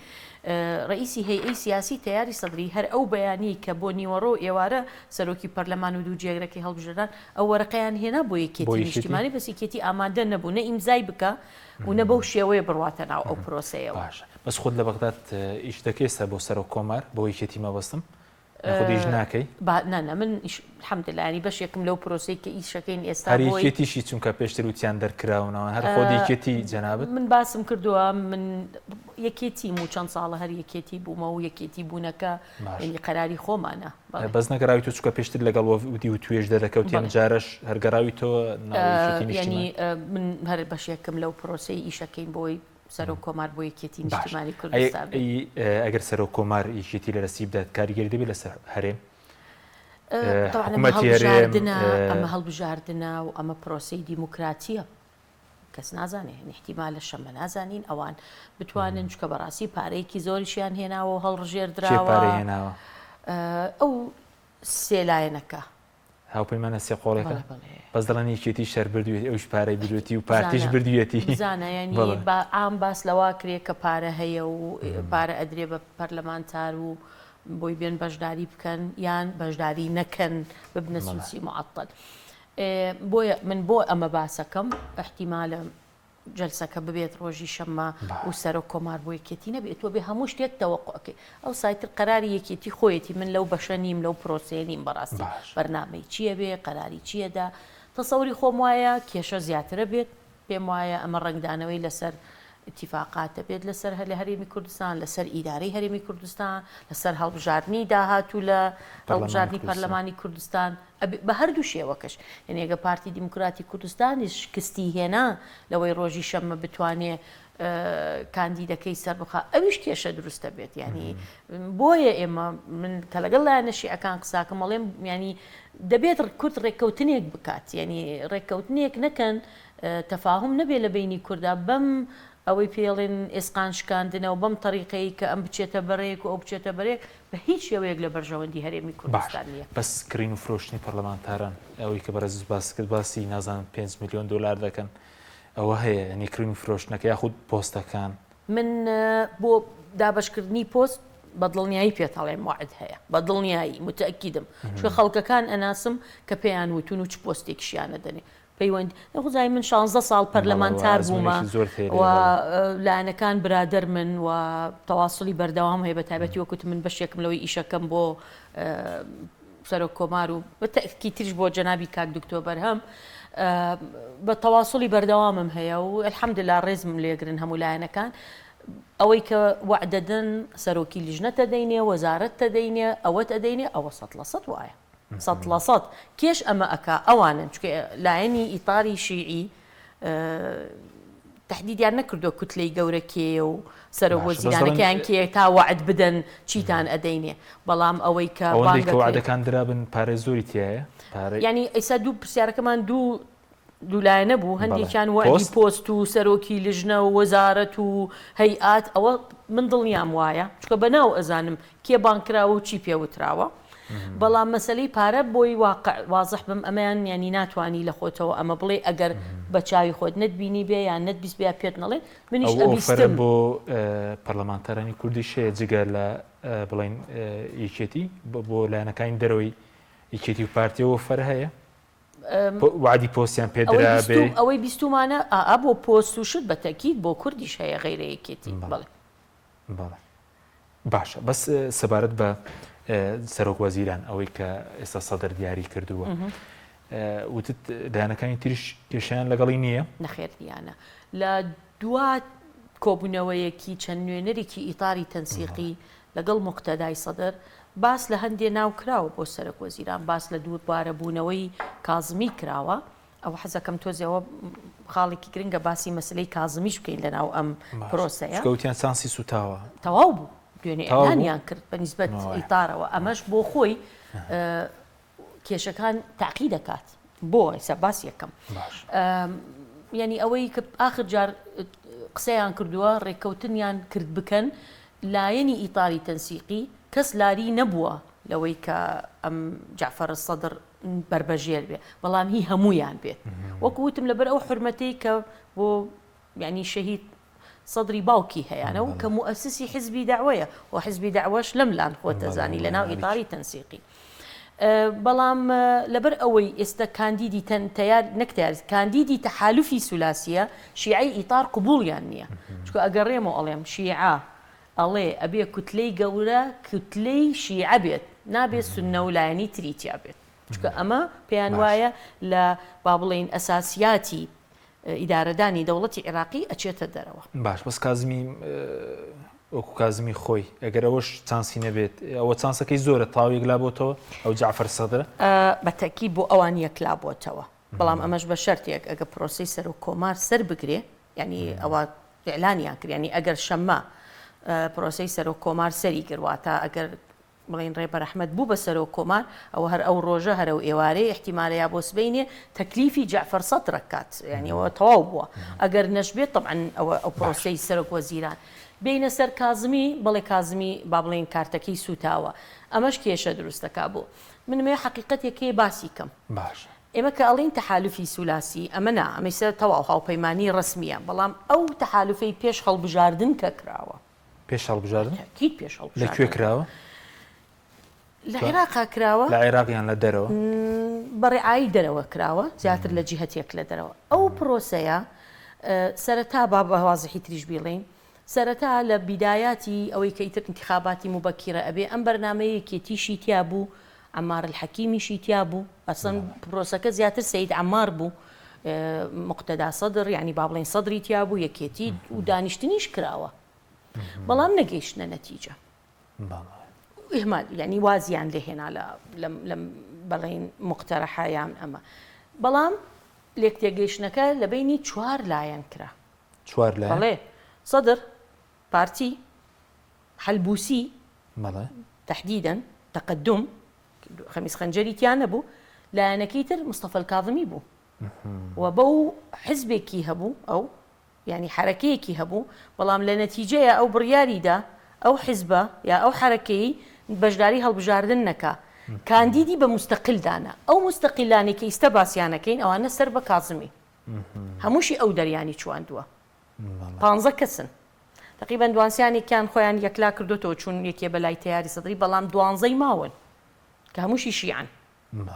Speaker 2: ڕەئیسی هەیئەی سیاسی تەیاری سەدری هەر ئەو بەیانیەی کە بۆ نیوەڕۆ و ئێوارە سەرۆکی پەرلەمان و دوو جێگرەکەی هەڵبژێردران ئەو وەرەقەیان هێنا بۆ یەکێتی نیشتیمانی بەس یەکێتی ئامادە نەبوو نە ئیمزای بکا و نە بەو شێوەیە بڕواتە ناو ئەو پرۆسەیەوە.
Speaker 1: باشە بەس خۆت لە بەغداد ئیش دەکەی ئێستا بۆ سەرۆک کۆمار بۆ یەکێتی مەبەستم؟ یاخود ئیش ناکەی؟
Speaker 2: با نا نا من ئیش الحمدللە یانی بەشێکم لەو پرۆسەی کە ئیشەکەین ئێستا
Speaker 1: هەر
Speaker 2: بۆی
Speaker 1: یەکێتیشی چونکە پێشتر وتیان دەرکراون ئەوان هەر خۆت یەکێتی جەنابت؟
Speaker 2: من باسم کردووە من یەکێتیم و چەند ساڵە هەر یەکێتی بوومە و یەکێتی بوونەکە
Speaker 1: باشە
Speaker 2: یانی قەراری خۆمانە بەڵێ.
Speaker 1: بەس نەگەڕاویتەوە چونکە پێشتر لەگەڵ وەفدی وتوێژ دەرەکەوتی ئەم
Speaker 2: بەڵێ.
Speaker 1: جارەش هەر گەڕاویتەوە ناو یەکێتی
Speaker 2: یانی
Speaker 1: نیشتیمان؟
Speaker 2: من هەر بەشێکم لەو پرۆسەی ئیشەکەین بۆی سەرۆک کۆمار بۆ یەکێتی
Speaker 1: باش
Speaker 2: نیشتیمانی کوردستان بێت.
Speaker 1: ئەی ئەگەر سەرۆک کۆمار یەکێتی لە دەستی بدات کاریگەری دەبێت لەسەر هەرێم؟
Speaker 2: تەبعەن ئەمە
Speaker 1: حکومەتی هەرێم
Speaker 2: هەڵبژاردنە ئەمە هەڵبژاردنە و ئەمە پرۆسەی دیموکراتیە کەس نازانێ یانی ئیحتیمالە شەمە نازانین ئەوان بتوانن چونکە بەڕاستی پارەیەکی زۆریشیان هێناوە و
Speaker 1: کێ
Speaker 2: هەڵڕژێردراوە
Speaker 1: پارەی هێناوە؟
Speaker 2: ئەو سێ لایەنەکە.
Speaker 1: هاوپەیمانە سێ قۆڵێکە
Speaker 2: بەڵێ بەڵێ.
Speaker 1: بەس دەڵێن یەکێتیش هەر بردوویەتی ئەویش پارەی بردوویەتی و پارتیش
Speaker 2: بزانە
Speaker 1: بردوویەتی
Speaker 2: بزانە یانی
Speaker 1: بەڵێ.
Speaker 2: با عام باس لەوە کرێ کە پارە هەیە و پارە ئەدرێ بە پەرلەمانتار و بۆی بێن بەشداری بکەن یان بەشداری نەکەن ببنە
Speaker 1: بەڵێ.
Speaker 2: سوسی معطل بۆیە من بۆ ئەمە باسەکەم ئیحتیمالە جەلسەکە ببێت ڕۆژی شەممە و سەرۆک کۆمار بۆ یەکێتی نەبێت تۆ بێ هەموو شتێک تەوەقوع ئەکەی ئەوسای تر قەراری یەکێتی خۆیەتی من لەو بەشە نیم لەو پرۆسەیە نیم بەڕاستی بەرنامەی چیە بێ قەراری چیە دا تەسەوری خۆم وایە کێشە زیاترە بێت پێم وایە ئەمە ڕەنگدانەوەی لەسەر ئیتیفاقاتە بێت لەسەر لە هەرێمی کوردستان لەسەر ئیدارەی هەرێمی کوردستان لەسەر هەڵبژاردنی داهاتوو لە هەڵبژاردنی پەرلەمانی کوردستان ئەبێ بە هەردوو شێوەکەش یانی ئەگەر پارتی دیموکراتی کوردستانیش شکستی هێنا لەوەی ڕۆژی شەممە بتوانێ کاندیدەکەی سەربخا ئەویش کێشە دروست دەبێت یانی بۆیە ئێمە من کە لەگەڵ لایەنە شیعەکان قساکەم ئەڵێم یانی دەبێت کورد ڕێککەوتنێک بکات یانی ڕێککەوتنێک نەکەن تەفاهم نەبێ لە بینی کوردا بەم. ئەوەی پێڵێن ئێسقان شکاندنە و بەم تەریقەی کە ئەم بچێتە بەرەیەک و ئەو بچێتە بەرەیەک بە هیچ شێوەیەک لە بەرژەوەندی هەرێمی
Speaker 1: باش
Speaker 2: کوردستان نییە.
Speaker 1: بەس کڕین و فرۆشتنی پەرلەمانتاران ئەوەی کە بەڕێزت باست کرد باسی نازانم پێنج ملیۆن دۆلار دەکەن ئەوە هەیە یانی کڕین و فرۆشتنەکە یاخود پۆستەکان؟
Speaker 2: من بۆ دابەشکردنی پۆست بە دڵنیایی پێت ئەڵێم وەعد هەیە بە دڵنیایی متەکیدم چونکە خەڵکەکان ئەناسم کە پێیان وتون و چ پۆستێکیشیان ئەدەنێ پەیوەندی نەخوزای من شانزە ساڵ پەرلەمانتار بوومە و لایەنەکان برادەر من و تەواصلی بەردەوام هەیە بە تایبەتی وەکوت من بەشێکم لەوەی ئیشەکەم بۆ سەرۆک کۆمار و بە تەئکیدتریش بۆ جەنابی کاک دکتۆر بەرهەم بە تەواصلی بەردەوامم هەیە و الحمدلله ڕێزم لێگرن هەموو لایەنەکان ئەوەی کە وەعدەدەن سەرۆکی لیژنەتە دەینێ وەزارەت تەدەینێ ئەوەت ئەدەینێ ئەوە سەد لە سەد وایە 100% کێش ئەمە ئەکا ئەوانن چونکە لایەنی ئیتاری شیعی تەحدیدیان نەکردووە کوتلەی گەورە کێیە و سەرۆک
Speaker 1: باشە بەس دەڵێن
Speaker 2: وەزیرانەکەیان کێیە تا وەعد بدەن چیتان ئەدەینێ بەڵام ئەوەی کە
Speaker 1: ئەوەندەی کە
Speaker 2: بانگەکەی
Speaker 1: وەعدەکان درابن پارەی زۆری تیایە پارەی
Speaker 2: یانی ئیستا دوو پرسیارەکەمان دوو دوولایەنە بوو
Speaker 1: بەڵێ
Speaker 2: هەندێکیان وەعدی
Speaker 1: پۆست
Speaker 2: پۆست و سەرۆکی لژنە و وەزارەت و هەیئات ئەوە من دڵنیام وایە چونکە بەناو ئەزانم کێ بانگ کراوە و چی پێ وتراوە بەڵام مەسەلەی پارە بۆی واقع وازح بم ئەمەیان یانی ناتوانی لە خۆتەوە ئەمە بڵێی ئەگەر بە چاوی خۆت نەتبینی بێ یان نەتبیست بێ یا پێت نەڵێن منیش
Speaker 1: ئەو ئۆفەرە
Speaker 2: ئەبیستم.
Speaker 1: بۆ پەرلەمانتارانی کوردیش هەیە جگە لە بڵێین یەکێتی بۆ لایەنەکانی دەرەوەی یەکێتی و پارتی ئەو ئۆفەرە هەیە؟ وەعدی پۆستیان پێ
Speaker 2: ئەوەی
Speaker 1: درابێ؟
Speaker 2: بیستوم ئەوەی بیستومانە ئا بۆ پۆست و شت بە تەئکید بۆ کوردیش هەیە غەیرە یەکێتی بەڵێ.
Speaker 1: بەڵێ باشە بەس سەبارەت بە سەرۆک وەزیران ئەوەی کە ئێستا سەدر دیاری کردووە وتت لایەنەکانی تریش کێشیان لەگەڵی نییە؟
Speaker 2: نەخێر دیانە لە دوا کۆبوونەوەیەکی چەند نوێنەرێکی ئیتاری تەنسیقی لەگەڵ موقتەدای سەدر باس لە هەندێ ناو کراوە بۆ سەرەک وەزیران باس لە دووبارەبوونەوەی کازمی کراوە ئەوە حەزەکەم تۆزێ ئەوە خاڵێکی گرنگە باسی مەسلەی کازمیش بکەین لەناو ئەم پرۆسەیە.
Speaker 1: چونکە وتیان چانسی سوتاوە.
Speaker 2: تەواو بوو دوێنێ ئیعلانیان کرد بە نیسبەت ئیتارەوە ئەمەش بۆ خۆی کێشەکان تاقی دەکات بۆ ئێستا باس یەکەم یعنی ئەوەی کە ئاخر جار قسەیان کردووە ڕێککەوتنیان کرد بکەن لایەنی ئیتاری تەنسیقی کەس لاری نەبووە لەوەی کە ئەم جعفر سەدر بەربەژێر بێ بەڵام هی هەموویان بێت وەکو وتم لەبەر ئەو حورمەتەی کە بۆ یعنی شەهید سەدری باوکی هەیانە و کە موئەسسی حزبی دەعوەیە و حزبی دەعوەش لەم لان خۆتەزانی لە ناو ئیتاری تەنسیقی بەڵام لەبەر ئەوەی ئێستا کاندیدی تەن تەیار نەک تەیار کاندیدی تەحالفی سولاسیە شیعەی ئیتار قبوڵیان نییە چونکە ئەگەڕێمەوە ئەڵێم شیعە ئەڵێ ئەبێ کوتلەی گەورە کوتلەی شیعە بێت نابێ سوننە و لایەنی تری تیا بێت چونکە ئەمە پێیان وایە لە با بڵێین ئەساسیاتی ئیدارەدانی دەوڵەتی عێراقی ئەچێتە دەرەوە.
Speaker 1: باش بەس کازمی وەکو کازمی خۆی ئەگەر ئەوەش چانسی نەبێت ئەوە چانسەکەی زۆرە تاو یەکلا بۆتەوە ئەو جەعفەر سەدرە؟
Speaker 2: بە تەئکید بۆ ئەوان یەکلا بۆتەوە بەڵام ئەمەش بە شەرتێک ئەگە پرۆسەی سەرۆک کۆمار سەر بگرێ یانی ئەوە ئیعلانیان کرد یانی ئەگەر شەممە پرۆسەی سەرۆک کۆمار سەری گرت واتە ئەگەر بڵێین ڕێبەر ئەحمەد بوو بە سەرۆک کۆمار ئەوە هەر ئەو ڕۆژە هەر ئەو ئێوارەیە ئیحتیمالە یا بۆ سبەینێ تەکلیفی جەعفەر سەدر ئەکات یانی ئەوە تەواو بووە ئەگەر نەشبێت تەبعەن ئەوە ئەو پرۆسەی سەرۆک وەزیران بێینە سەر کازمی بەڵێ کازمی با بڵێین کارتەکەی سووتاوە ئەمەش کێشە دروست دەکا بۆ من ئەمەوێ حەقیقەتێک هەیە باسی کەم
Speaker 1: باشە.
Speaker 2: ئێمە کە ئەڵێین تەحالوفی سولاسی، ئەمە نا، ئەمە ئیستا تەواو هاوپەیمانیی ڕەسمییە، بەڵام ئەو تەحالوفەی پێش هەڵبژاردن کە کراوە.
Speaker 1: پێش هەڵبژاردن؟
Speaker 2: تەئکید پێش
Speaker 1: لە کوێ
Speaker 2: هەڵبژاردن.
Speaker 1: کراوە؟
Speaker 2: لە عێراقا کراوە.
Speaker 1: لە عێراق یان لە دەرەوە؟
Speaker 2: بە ڕیعایی دەرەوە کراوە، زیاتر لە جیهەتێک لە دەرەوە. ئەو پرۆسەیە سەرەتا با بە وازحی تریش بیڵێین، سەرەتا لە بیدایاتی ئەوەی کە ئیتر ئینتیخاباتی موبەکیرە ئەبێ، ئەم بەرنامەیە یەکێتیشی تیا بوو، عەمار الحەکیمیشی تیا بوو، ئەسڵەن پرۆسەکە زیاتر سەید عەمار بوو، موقتەدا سەدر یانی با بڵێین سەدری تیا بوو، یەکێتی و دانیشتنیش کراوە، بەڵام نەگەیشتنە نەتیجە. ئیهمال یانی وازیان لێ هێنا لە لەم بەڵێن موقتەرەحە یان ئەمە، بەڵام لێکتێگەیشتنەکە لە بەینی چوار لایەن کرا.
Speaker 1: چوار لایەن؟
Speaker 2: بەڵێ، سەدر، پارتی، حەلبوسی،
Speaker 1: بەڵێ.
Speaker 2: تەحدیدەن، تەقەدوم، خەمیس خەنجەری تیا نەبوو، لایەنەکەی تر مستەفا الکاظمی بوو و بەو حزبێکی هەبوو ئەو. یانی حەرەکەیەکی هەبوو، بەڵام لە نەتیجەیا ئەو بڕیاری دا ئەو حزبە یا ئەو حەرەکەی بەشداری هەڵبژاردن نەکا، کاندیدی بە موستەقیل دانا. ئەو موستەقیلانەی کە ئیستا باسیان ئەکەین ئەوانە سەر بە کازمین. هەمووشی ئەو دەریانی چواندووە. پانزە کەسن. تەقریبەن دوانسیانێکیان خۆیان یەکلا کردۆتەوە چوون یەکێ بە لای تەیاری سەدری بەڵام دوانزەی ماون کە هەمووشی شیعەن.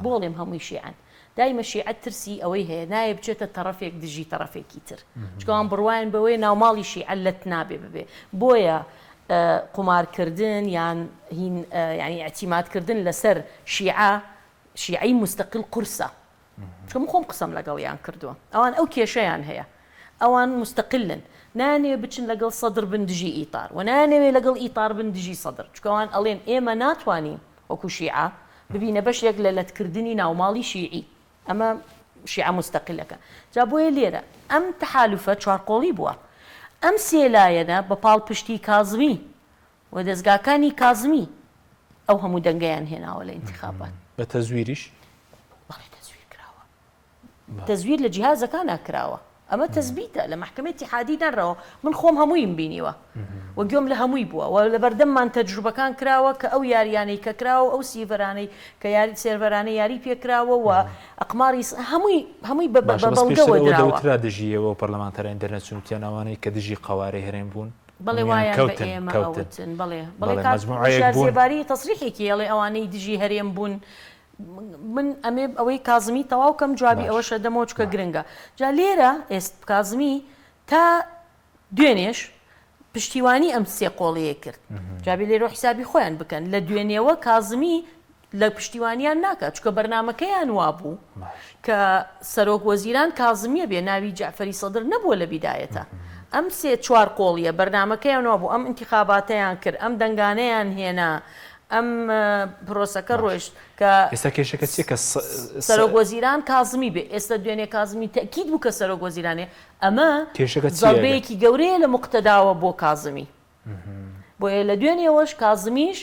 Speaker 2: بۆ ئەڵێم هەمووی شیعەن؟ دایمە شیعە ترسی ئەوەی هەیە نایە بچێتە تەڕەفێک دژی تەڕەفێکی تر چونکە ئەوان بڕوایان بەوەیە ناوماڵی شیعە لەت نابێ ببێ بۆیە قومارکردن یان هین یانی ئیعتیماد کردن لەسەر شیعە شیعەی موستەقیل قورسە چونکە من خۆم قسەم لەگەڵیان کردووە ئەوان ئەو کێشەیان هەیە ئەوان موستەقلن نایانەوێ بچن لەگەڵ سەدر بن دژی ئیتار و نایانەوێ لەگەڵ ئیتار بن دژی سەدر چونکە ئەوان ئەڵێن ئێمە ناتوانین وەکو شیعە ببینە بەشێک لە لەتکردنی ناوماڵی شیعی ئەمە شیعە موستەقلەکە جا بۆیە لێرە ئەم تەحالوفە چوارقۆڵی بووە ئەم سێ لایەنە بە پاڵپشتی کازمی و دەزگاکانی کازمی ئەو هەموو دەنگەیان هێناوە لە ئینتیخابات.
Speaker 1: بە تەزویریش؟
Speaker 2: بەڵێ تەزویر کراوە. تەزویر لە جیهازەکانا کراوە ئەمە تەزبیتە لە مەحکەمەی ئیتیحادی نەڕەوە من خۆم هەموویم بینیوە و گوێم لە هەمووی بووە و لەبەردەممان تەجروبەکان کراوە کە ئەو یاریانەی کە کراوە و ئەو سیڤەرانەی کە یاری سێرڤەرانەی یاری پێکراوە و ئەقماری هەمووی هەمووی بە
Speaker 1: باشە بەس پێشتر
Speaker 2: بەڵگەوە
Speaker 1: ئەوە
Speaker 2: دراوە.
Speaker 1: دەوترا دژی ئێوە و پەرلەمانتارانی دەرنەچوون وتیان ئەوانەی کە دژی قەوارەی هەرێم بوون
Speaker 2: بەڵێ
Speaker 1: هەموویان
Speaker 2: وایان بە
Speaker 1: کەوتن
Speaker 2: ئێمە
Speaker 1: کەوتن
Speaker 2: ئەوتن بەڵێ بەڵێ
Speaker 1: بەڵێ
Speaker 2: کاک
Speaker 1: مەجموعەیەک
Speaker 2: هۆشیار
Speaker 1: بوون.
Speaker 2: زێباری تەسریحێکی ئەڵێ ئەوانەی دژی هەرێم بوون من ئەمێ ئەوەی کازمی تەواو کەم جوابی
Speaker 1: باش
Speaker 2: ئەوەش ئەدەمەوە چونکە
Speaker 1: باش.
Speaker 2: گرنگە جا لێرە ئێست کازمی تا دوێنێش پشتیوانی ئەم سێ قۆڵەیە کرد جا بێ لێرەوە حیسابی خۆیان بکەن لە دوێنێوە کازمی لە پشتیوانیان ناکات چونکە بەرنامەکەیان وابوو
Speaker 1: باش.
Speaker 2: کە سەرۆک وەزیران کازمیە بێ ناوی جەعفەری سەدر نەبووە لە بیدایەتە ئەم سێ چوار قۆڵیە بەرنامەکەیان وابوو ئەم ئینتیخاباتەیان کرد ئەم دەنگانەیان هێنا ئەم پرۆسەکە ڕۆیشت کە
Speaker 1: ئێستا کێشەکە چیە کە
Speaker 2: سەرۆک وەزیران کازمی بێ ئێستا دوێنێ کازمی تەئکید بوو کە سەرۆک وەزیرانێ ئەمە
Speaker 1: کێشەکە چیە
Speaker 2: زەڕبەیەکی گەورەیە لە موقتەداوە بۆ کازمی بۆیە لە دوێنێوەش کازمیش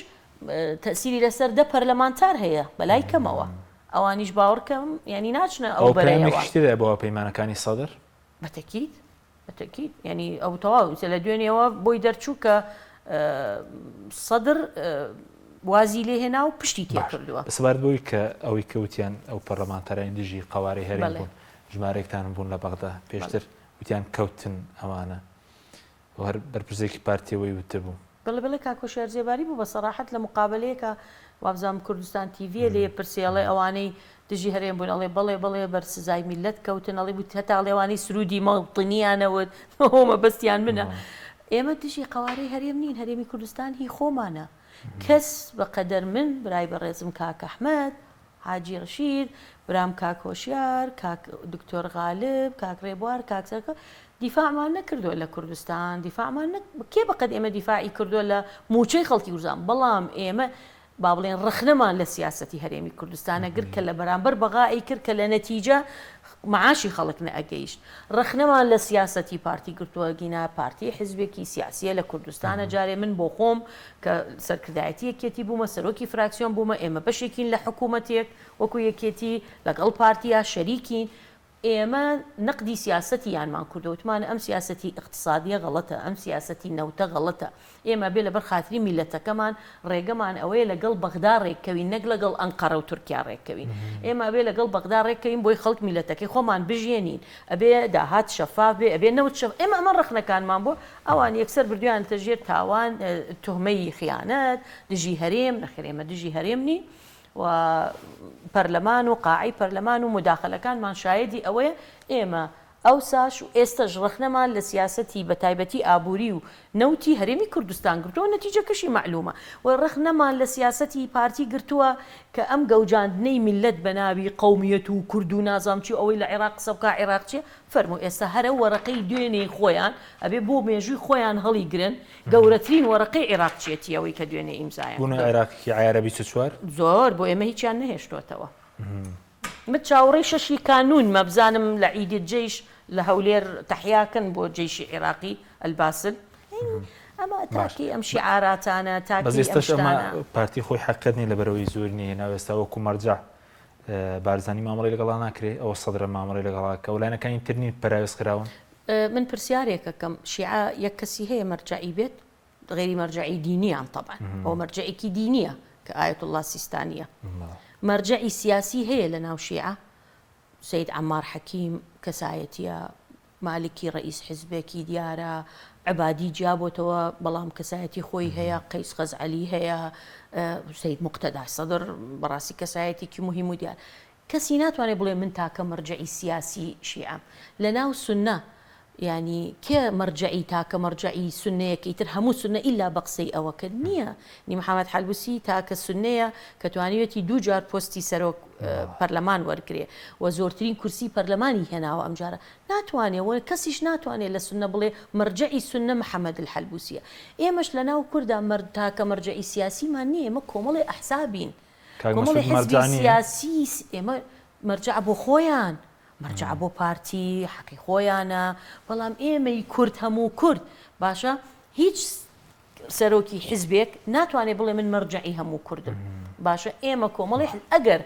Speaker 2: تەئسیری لەسەر دە پەرلەمانتار هەیە بەلای کەمەوە ئەوانیش باوەڕکەم یانی ناچنە ئەو
Speaker 1: ئەوە
Speaker 2: بەرەیەوە.
Speaker 1: پەیامێکیش تێدایە بۆ هاوپەیمانەکانی سەدر؟
Speaker 2: بەتەکید بەتەکید یانی ئەو تەواو ئیتر لە دوێنێوە بۆی دەرچوو کە سەدر وازی لێ هێنا و پشتی تێ
Speaker 1: باش
Speaker 2: کردووە.
Speaker 1: سەبارەت بەوەی کە ئەوەی کە وتیان ئەو پەرلەمانتارانی دژی قەوارەی هەرێم
Speaker 2: بەڵێ.
Speaker 1: بوون ژمارەیەکتان بوون لە بەغدا
Speaker 2: بەڵێ.
Speaker 1: پێشتر وتیان کەوتن ئەوانە و هەر بەرپرسێکی پارتی ئەوەی وتبوو.
Speaker 2: بەڵێ بەڵێ کاک هۆشیار زێباری بوو بە سەراحەت لە مقابەلەیەکا وابزانم کوردستان تیڤیە لێ پرسی ئەڵێ ئەوانەی دژی هەرێم بوون ئەڵێ بەڵێ بەڵێ بەر سزای میللەت کەوتن ئەڵێ بوو هەتا ئەڵێ ئەوانەی سروودی مەوتنیان ئەوت ئەوە مەبەستیان منە ئێمە دژی قەوارەی هەرێم نین هەرێمی کوردستان هی خۆمانە کەس بە قەدەر من برای بەڕێزم کاک ئەحمەد حاجی ڕەشید، برام کاک هۆشیار، کاک دکتۆر غالب، کاک ڕێبوار، کاک سەرکەوت، دیفاعمان نەکردووە لە کوردستان، دیفاعمان نە کێ بەقەد ئێمە دیفاعی کردووە لە مووچەی خەڵکی کوردستان، بەڵام ئێمە با بڵێین ڕەخنەمان لە سیاسەتی هەرێمی کوردستانە گرت کە لە بەرامبەر بەغا ئەیکرد کە لە نەتیجە معاشی خەڵک نەئەگەیشت. ڕەخنەمان لە سیاسەتی پارتی گرتووە، گینا پارتی حزبێکی سیاسیە لە کوردستانە، جارێ من بۆ خۆم کە سەرکردایەتی یەکێتی بوومە، سەرۆکی فراکسیۆن بوومە، ئێمە بەشێکین لە حکوومەتێک وەکو یەکێتی، لەگەڵ پارتیا شەریکین، ئێمە نەقدی سیاسەتی یانمان کردووە، وتمان ئەم سیاسەتی ئیقتسادیە غەڵەتە، ئەم سیاسەتی نەوتە غەڵەتە، ئێمە ئەبێ لەبەر خاتری میللەتەکەمان ڕێگەمان ئەوەیە لەگەڵ بەغدا ڕێککەوین نەک لەگەڵ ئەنقەرە و تورکیا ڕێککەوین. ئێمە ئەبێ لەگەڵ بەغدا ڕێککەوین بۆی خەڵک میللەتەکەی خۆمان بژیێنین. ئەبێ داهات شەفاف بێ، ئەبێ نەوت شەف، ئێمە ئەمە ڕەخنەکانمان بوو، ئەوان یەکسەر بردوویانەتە ژێر تاوان، توهمەی خیانەت، دژی هەرێم، نەخێر ئێمە دژی هەرێم نین و پەرلەمان و قاعەی پەرلەمان و موداخەلەکانمان شایەدی ئەوەیە ئێمە ئەوساش و ئێستەش ڕەخنەمان لە سیاسەتی بە تایبەتی ئابووری و نەوتی هەرێمی کوردستان گرتووە و نەتیجەکەشی مەعلوومە و ڕەخنەمان لە سیاسەتی پارتی گرتووە کە ئەم گەوجاندنەی میللەت بە ناوی قەومیەت و کورد و نازانم چی و ئەوەی لە عێراق قسە بکا عێراقچیە فەرموو ئێستا هەر ئەو وەرەقەی دوێنێی خۆیان ئەبێ بۆ مێژووی خۆیان هەڵیگرن گەورەترین وەرەقەی عێراقچیەتی ئەوەی کە دوێنێ ئیمزایان
Speaker 1: بوونە
Speaker 2: کرد.
Speaker 1: عێراقێکی عەیارە 24؟
Speaker 2: زۆر بۆ ئێمە هیچیان نەهێشتۆتەوە. من چاوەڕێی شەشی کانوونمە بزانم لە عیدی جەیش لە هەولێر تەحیاکەن بۆ جەیشی عێراقی الباسل ئەمە تاکی ئەم شیعاراتانە
Speaker 1: بەس
Speaker 2: تاکی ئەم
Speaker 1: ئێستاش ئەمە
Speaker 2: شتانە.
Speaker 1: پارتی خۆی حەقیقەت نیە لەبەرئەوەی زۆری نیە هێناوە ئێستا وەکو مەرجەع بارزانی مامەڵەی لەگەڵا ناکرێ ئەوە سەدرە مامەڵەی لەگەڵا کە و لایەنەکانی تر نین پەراوێز خراون.
Speaker 2: من پرسیارێک ئەکەم شیعە یەک کەسی هەیە مەرجەعی بێت؟ غەیری مەرجەعی دینیان تەبعەن ئەوە مەرجەعێکی دینیە کە ئایەتوڵڵا سیستانیە مەرجەعی سیاسی هەیە لە ناو شیعە سید عەمار حەکیم کەسایەتیە مالکی ڕئیس حزبێکی دیارە عبادی جیابۆتەوە بەڵام کەسایەتی خۆی هەیە قەیس خەزعەلی هەیە سید مقتەدا سەدر بەڕاستی کەسایەتێکی مهم و دیار کەسی ناتوانێت بڵێ من تاکە مەرجەعی سیاسی شیعەم. لە ناو سوننە یانی کێ مەرجەعی تاکە مەرجەعی سوننەیە کە ئیتر هەموو سوننە ئیلا بە قسەی ئەوە کرد نییە. نی محەمەد حەلبوسی تاکە سوننەیە کە توانیویەتی دوو جار پۆستی سەرۆک پەرلەمان وەرگرێ و زۆرترین کورسی پەرلەمانی هێناوە ئەمجارە ناتوانێ و کەسیش ناتوانێ لە سوننە بڵێ مەرجەعی سوننە محەمەد الحەلبوسیە. ئێمەش لە ناو کوردا تاکە مەرجەعی سیاسیمان نییە ئێمە کۆمەڵێ ئەحزابین.
Speaker 1: کاک مەسعود
Speaker 2: کۆمەڵی حزبی
Speaker 1: مەرجەع نییە؟
Speaker 2: سیاسی ئێمە مەرجەع بۆ خۆیان، مەرجەع بۆ پارتی حەقی خۆیانە، بەڵام ئێمەی کورد هەموو کورد باشە هیچ سەرۆکی حزبێک ناتوانێت بڵێ من مەرجەعی هەموو کوردم باشە ئێمە کۆمەڵی حزب ئەگەر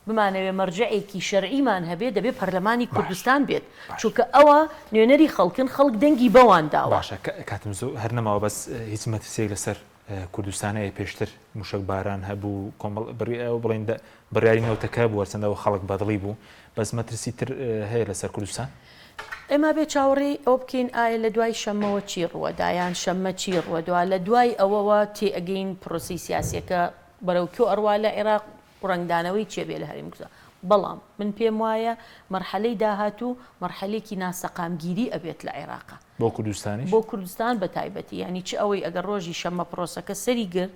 Speaker 2: بمانەوێ مەرجەعێکی شەرعیمان هەبێ دەبێ پەرلەمانی
Speaker 1: باش
Speaker 2: کوردستان بێت
Speaker 1: باش
Speaker 2: چونکە ئەوە نوێنەری خەڵکن خەڵک دەنگی بەوان داوە.
Speaker 1: باشە کاتم زۆر هەر نەماوە بەس هیچ مەترسیەک لەسەر کوردستان هەیە پێشتر موشەک باران هەبوو کۆمەڵ بڵێن بڕیاری نەوتەکە بوو هەرچەندە ئەوە خەڵک بەدڵی بوو بەس مەترسی تر هەیە لەسەر کوردستان؟
Speaker 2: ئێمە بێ چاوەڕێی ئەوە بکەین ئایا لە دوای شەممەوە چی ڕووەدا یان شەممە چی ڕووەدوا لە دوای ئەوەوە تێئەگەین پرۆسەی سیاسیەکە بەرەو کوێ ئەڕوا لە عێراق و ڕەنگدانەوەی چیە بێ لە هەرێمی کوردستان بەڵام من پێم وایە مەرحەلەی داهاتوو مەرحەلێکی ناسەقامگیری ئەبێت لە عێراقا.
Speaker 1: بۆ کوردستانیش؟
Speaker 2: بۆ کوردستان بە تایبەتی یانی چ ئەوەی ئەگەر ڕۆژی شەممە پرۆسەکە سەری گرت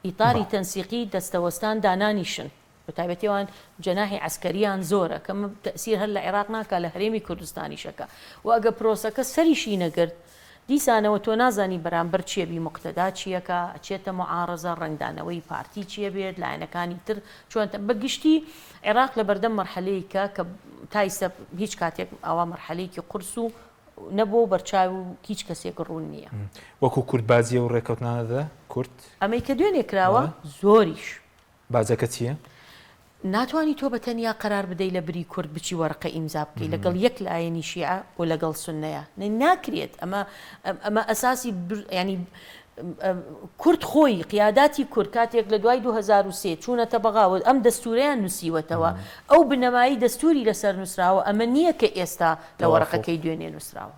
Speaker 2: ئیتاری تەنسیقی دەستەوەستان دانانیشن بە تایبەتی ئەوان جەناحی عەسکەریان زۆرە کە تەئسیر هەر لە عێراق ناکا لە هەرێمی کوردستانیش ئەکا و ئەگەر پرۆسەکە سەریشی نەگرت دیسانەوە تۆ نازانی بەرامبەر چیە بی موقتەدا چیەکا ئەچێتە موعارەزە ڕەنگدانەوەی پارتی چیە بێت لایەنەکانی تر چۆن بە گشتی عێراق لەبەردەم مەرحەلەیەکە کە تا ئیستا هیچ کاتێک ئاوا مەرحەلەیەکی قورس و نەبووە و بەرچاو و هیچ کەسێک ڕوون نییە.
Speaker 1: وەکو کورد باجی ئەو ڕێکەوتنانە دەدا؟ کورد؟
Speaker 2: ئەمەی کە دوێنێ کراوە زۆریش.
Speaker 1: باجەکە چییە؟
Speaker 2: ناتوانی تۆ بە تەنیا قەرار بدەی لە بری کورد بچی وەرەقە ئیمزا بکەی لەگەڵ یەک لایەنی شیعە و لەگەڵ سوننەیا ناکرێت ئەمە ئەمە ئەساسی یانی کورد خۆی قیاداتی کورد کاتێک لە دوای 2003 چوونەتە بەغاوە ئەم دەستورەیان نووسیوەتەوە ئەو بنەمایی دەستوری لەسەر نووسراوە ئەمە نییە کە ئێستا لە وەرەقەکەی دوێنێ نووسراوە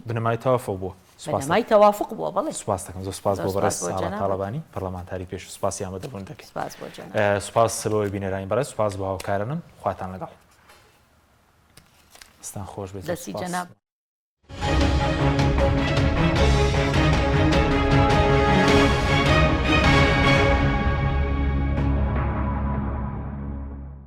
Speaker 1: بنەمای تەوافق بووە
Speaker 2: بنەمای تەوافق بووە بەڵێ
Speaker 1: سوپاس دەکەم زۆر سوپاس بۆ بەڕێز ئاڵا تاڵەبانی پەرلەمانتاری پێشوو سوپاسی ئامادەبوون دەکەین
Speaker 2: سوپاس بۆ جەنابت
Speaker 1: سوپاس بۆ بینەرانی بەڕێز سوپاس بۆ هاوکارانم خواتان لەگەڵ دەستان خۆش بێت
Speaker 2: دەستی جەنابت.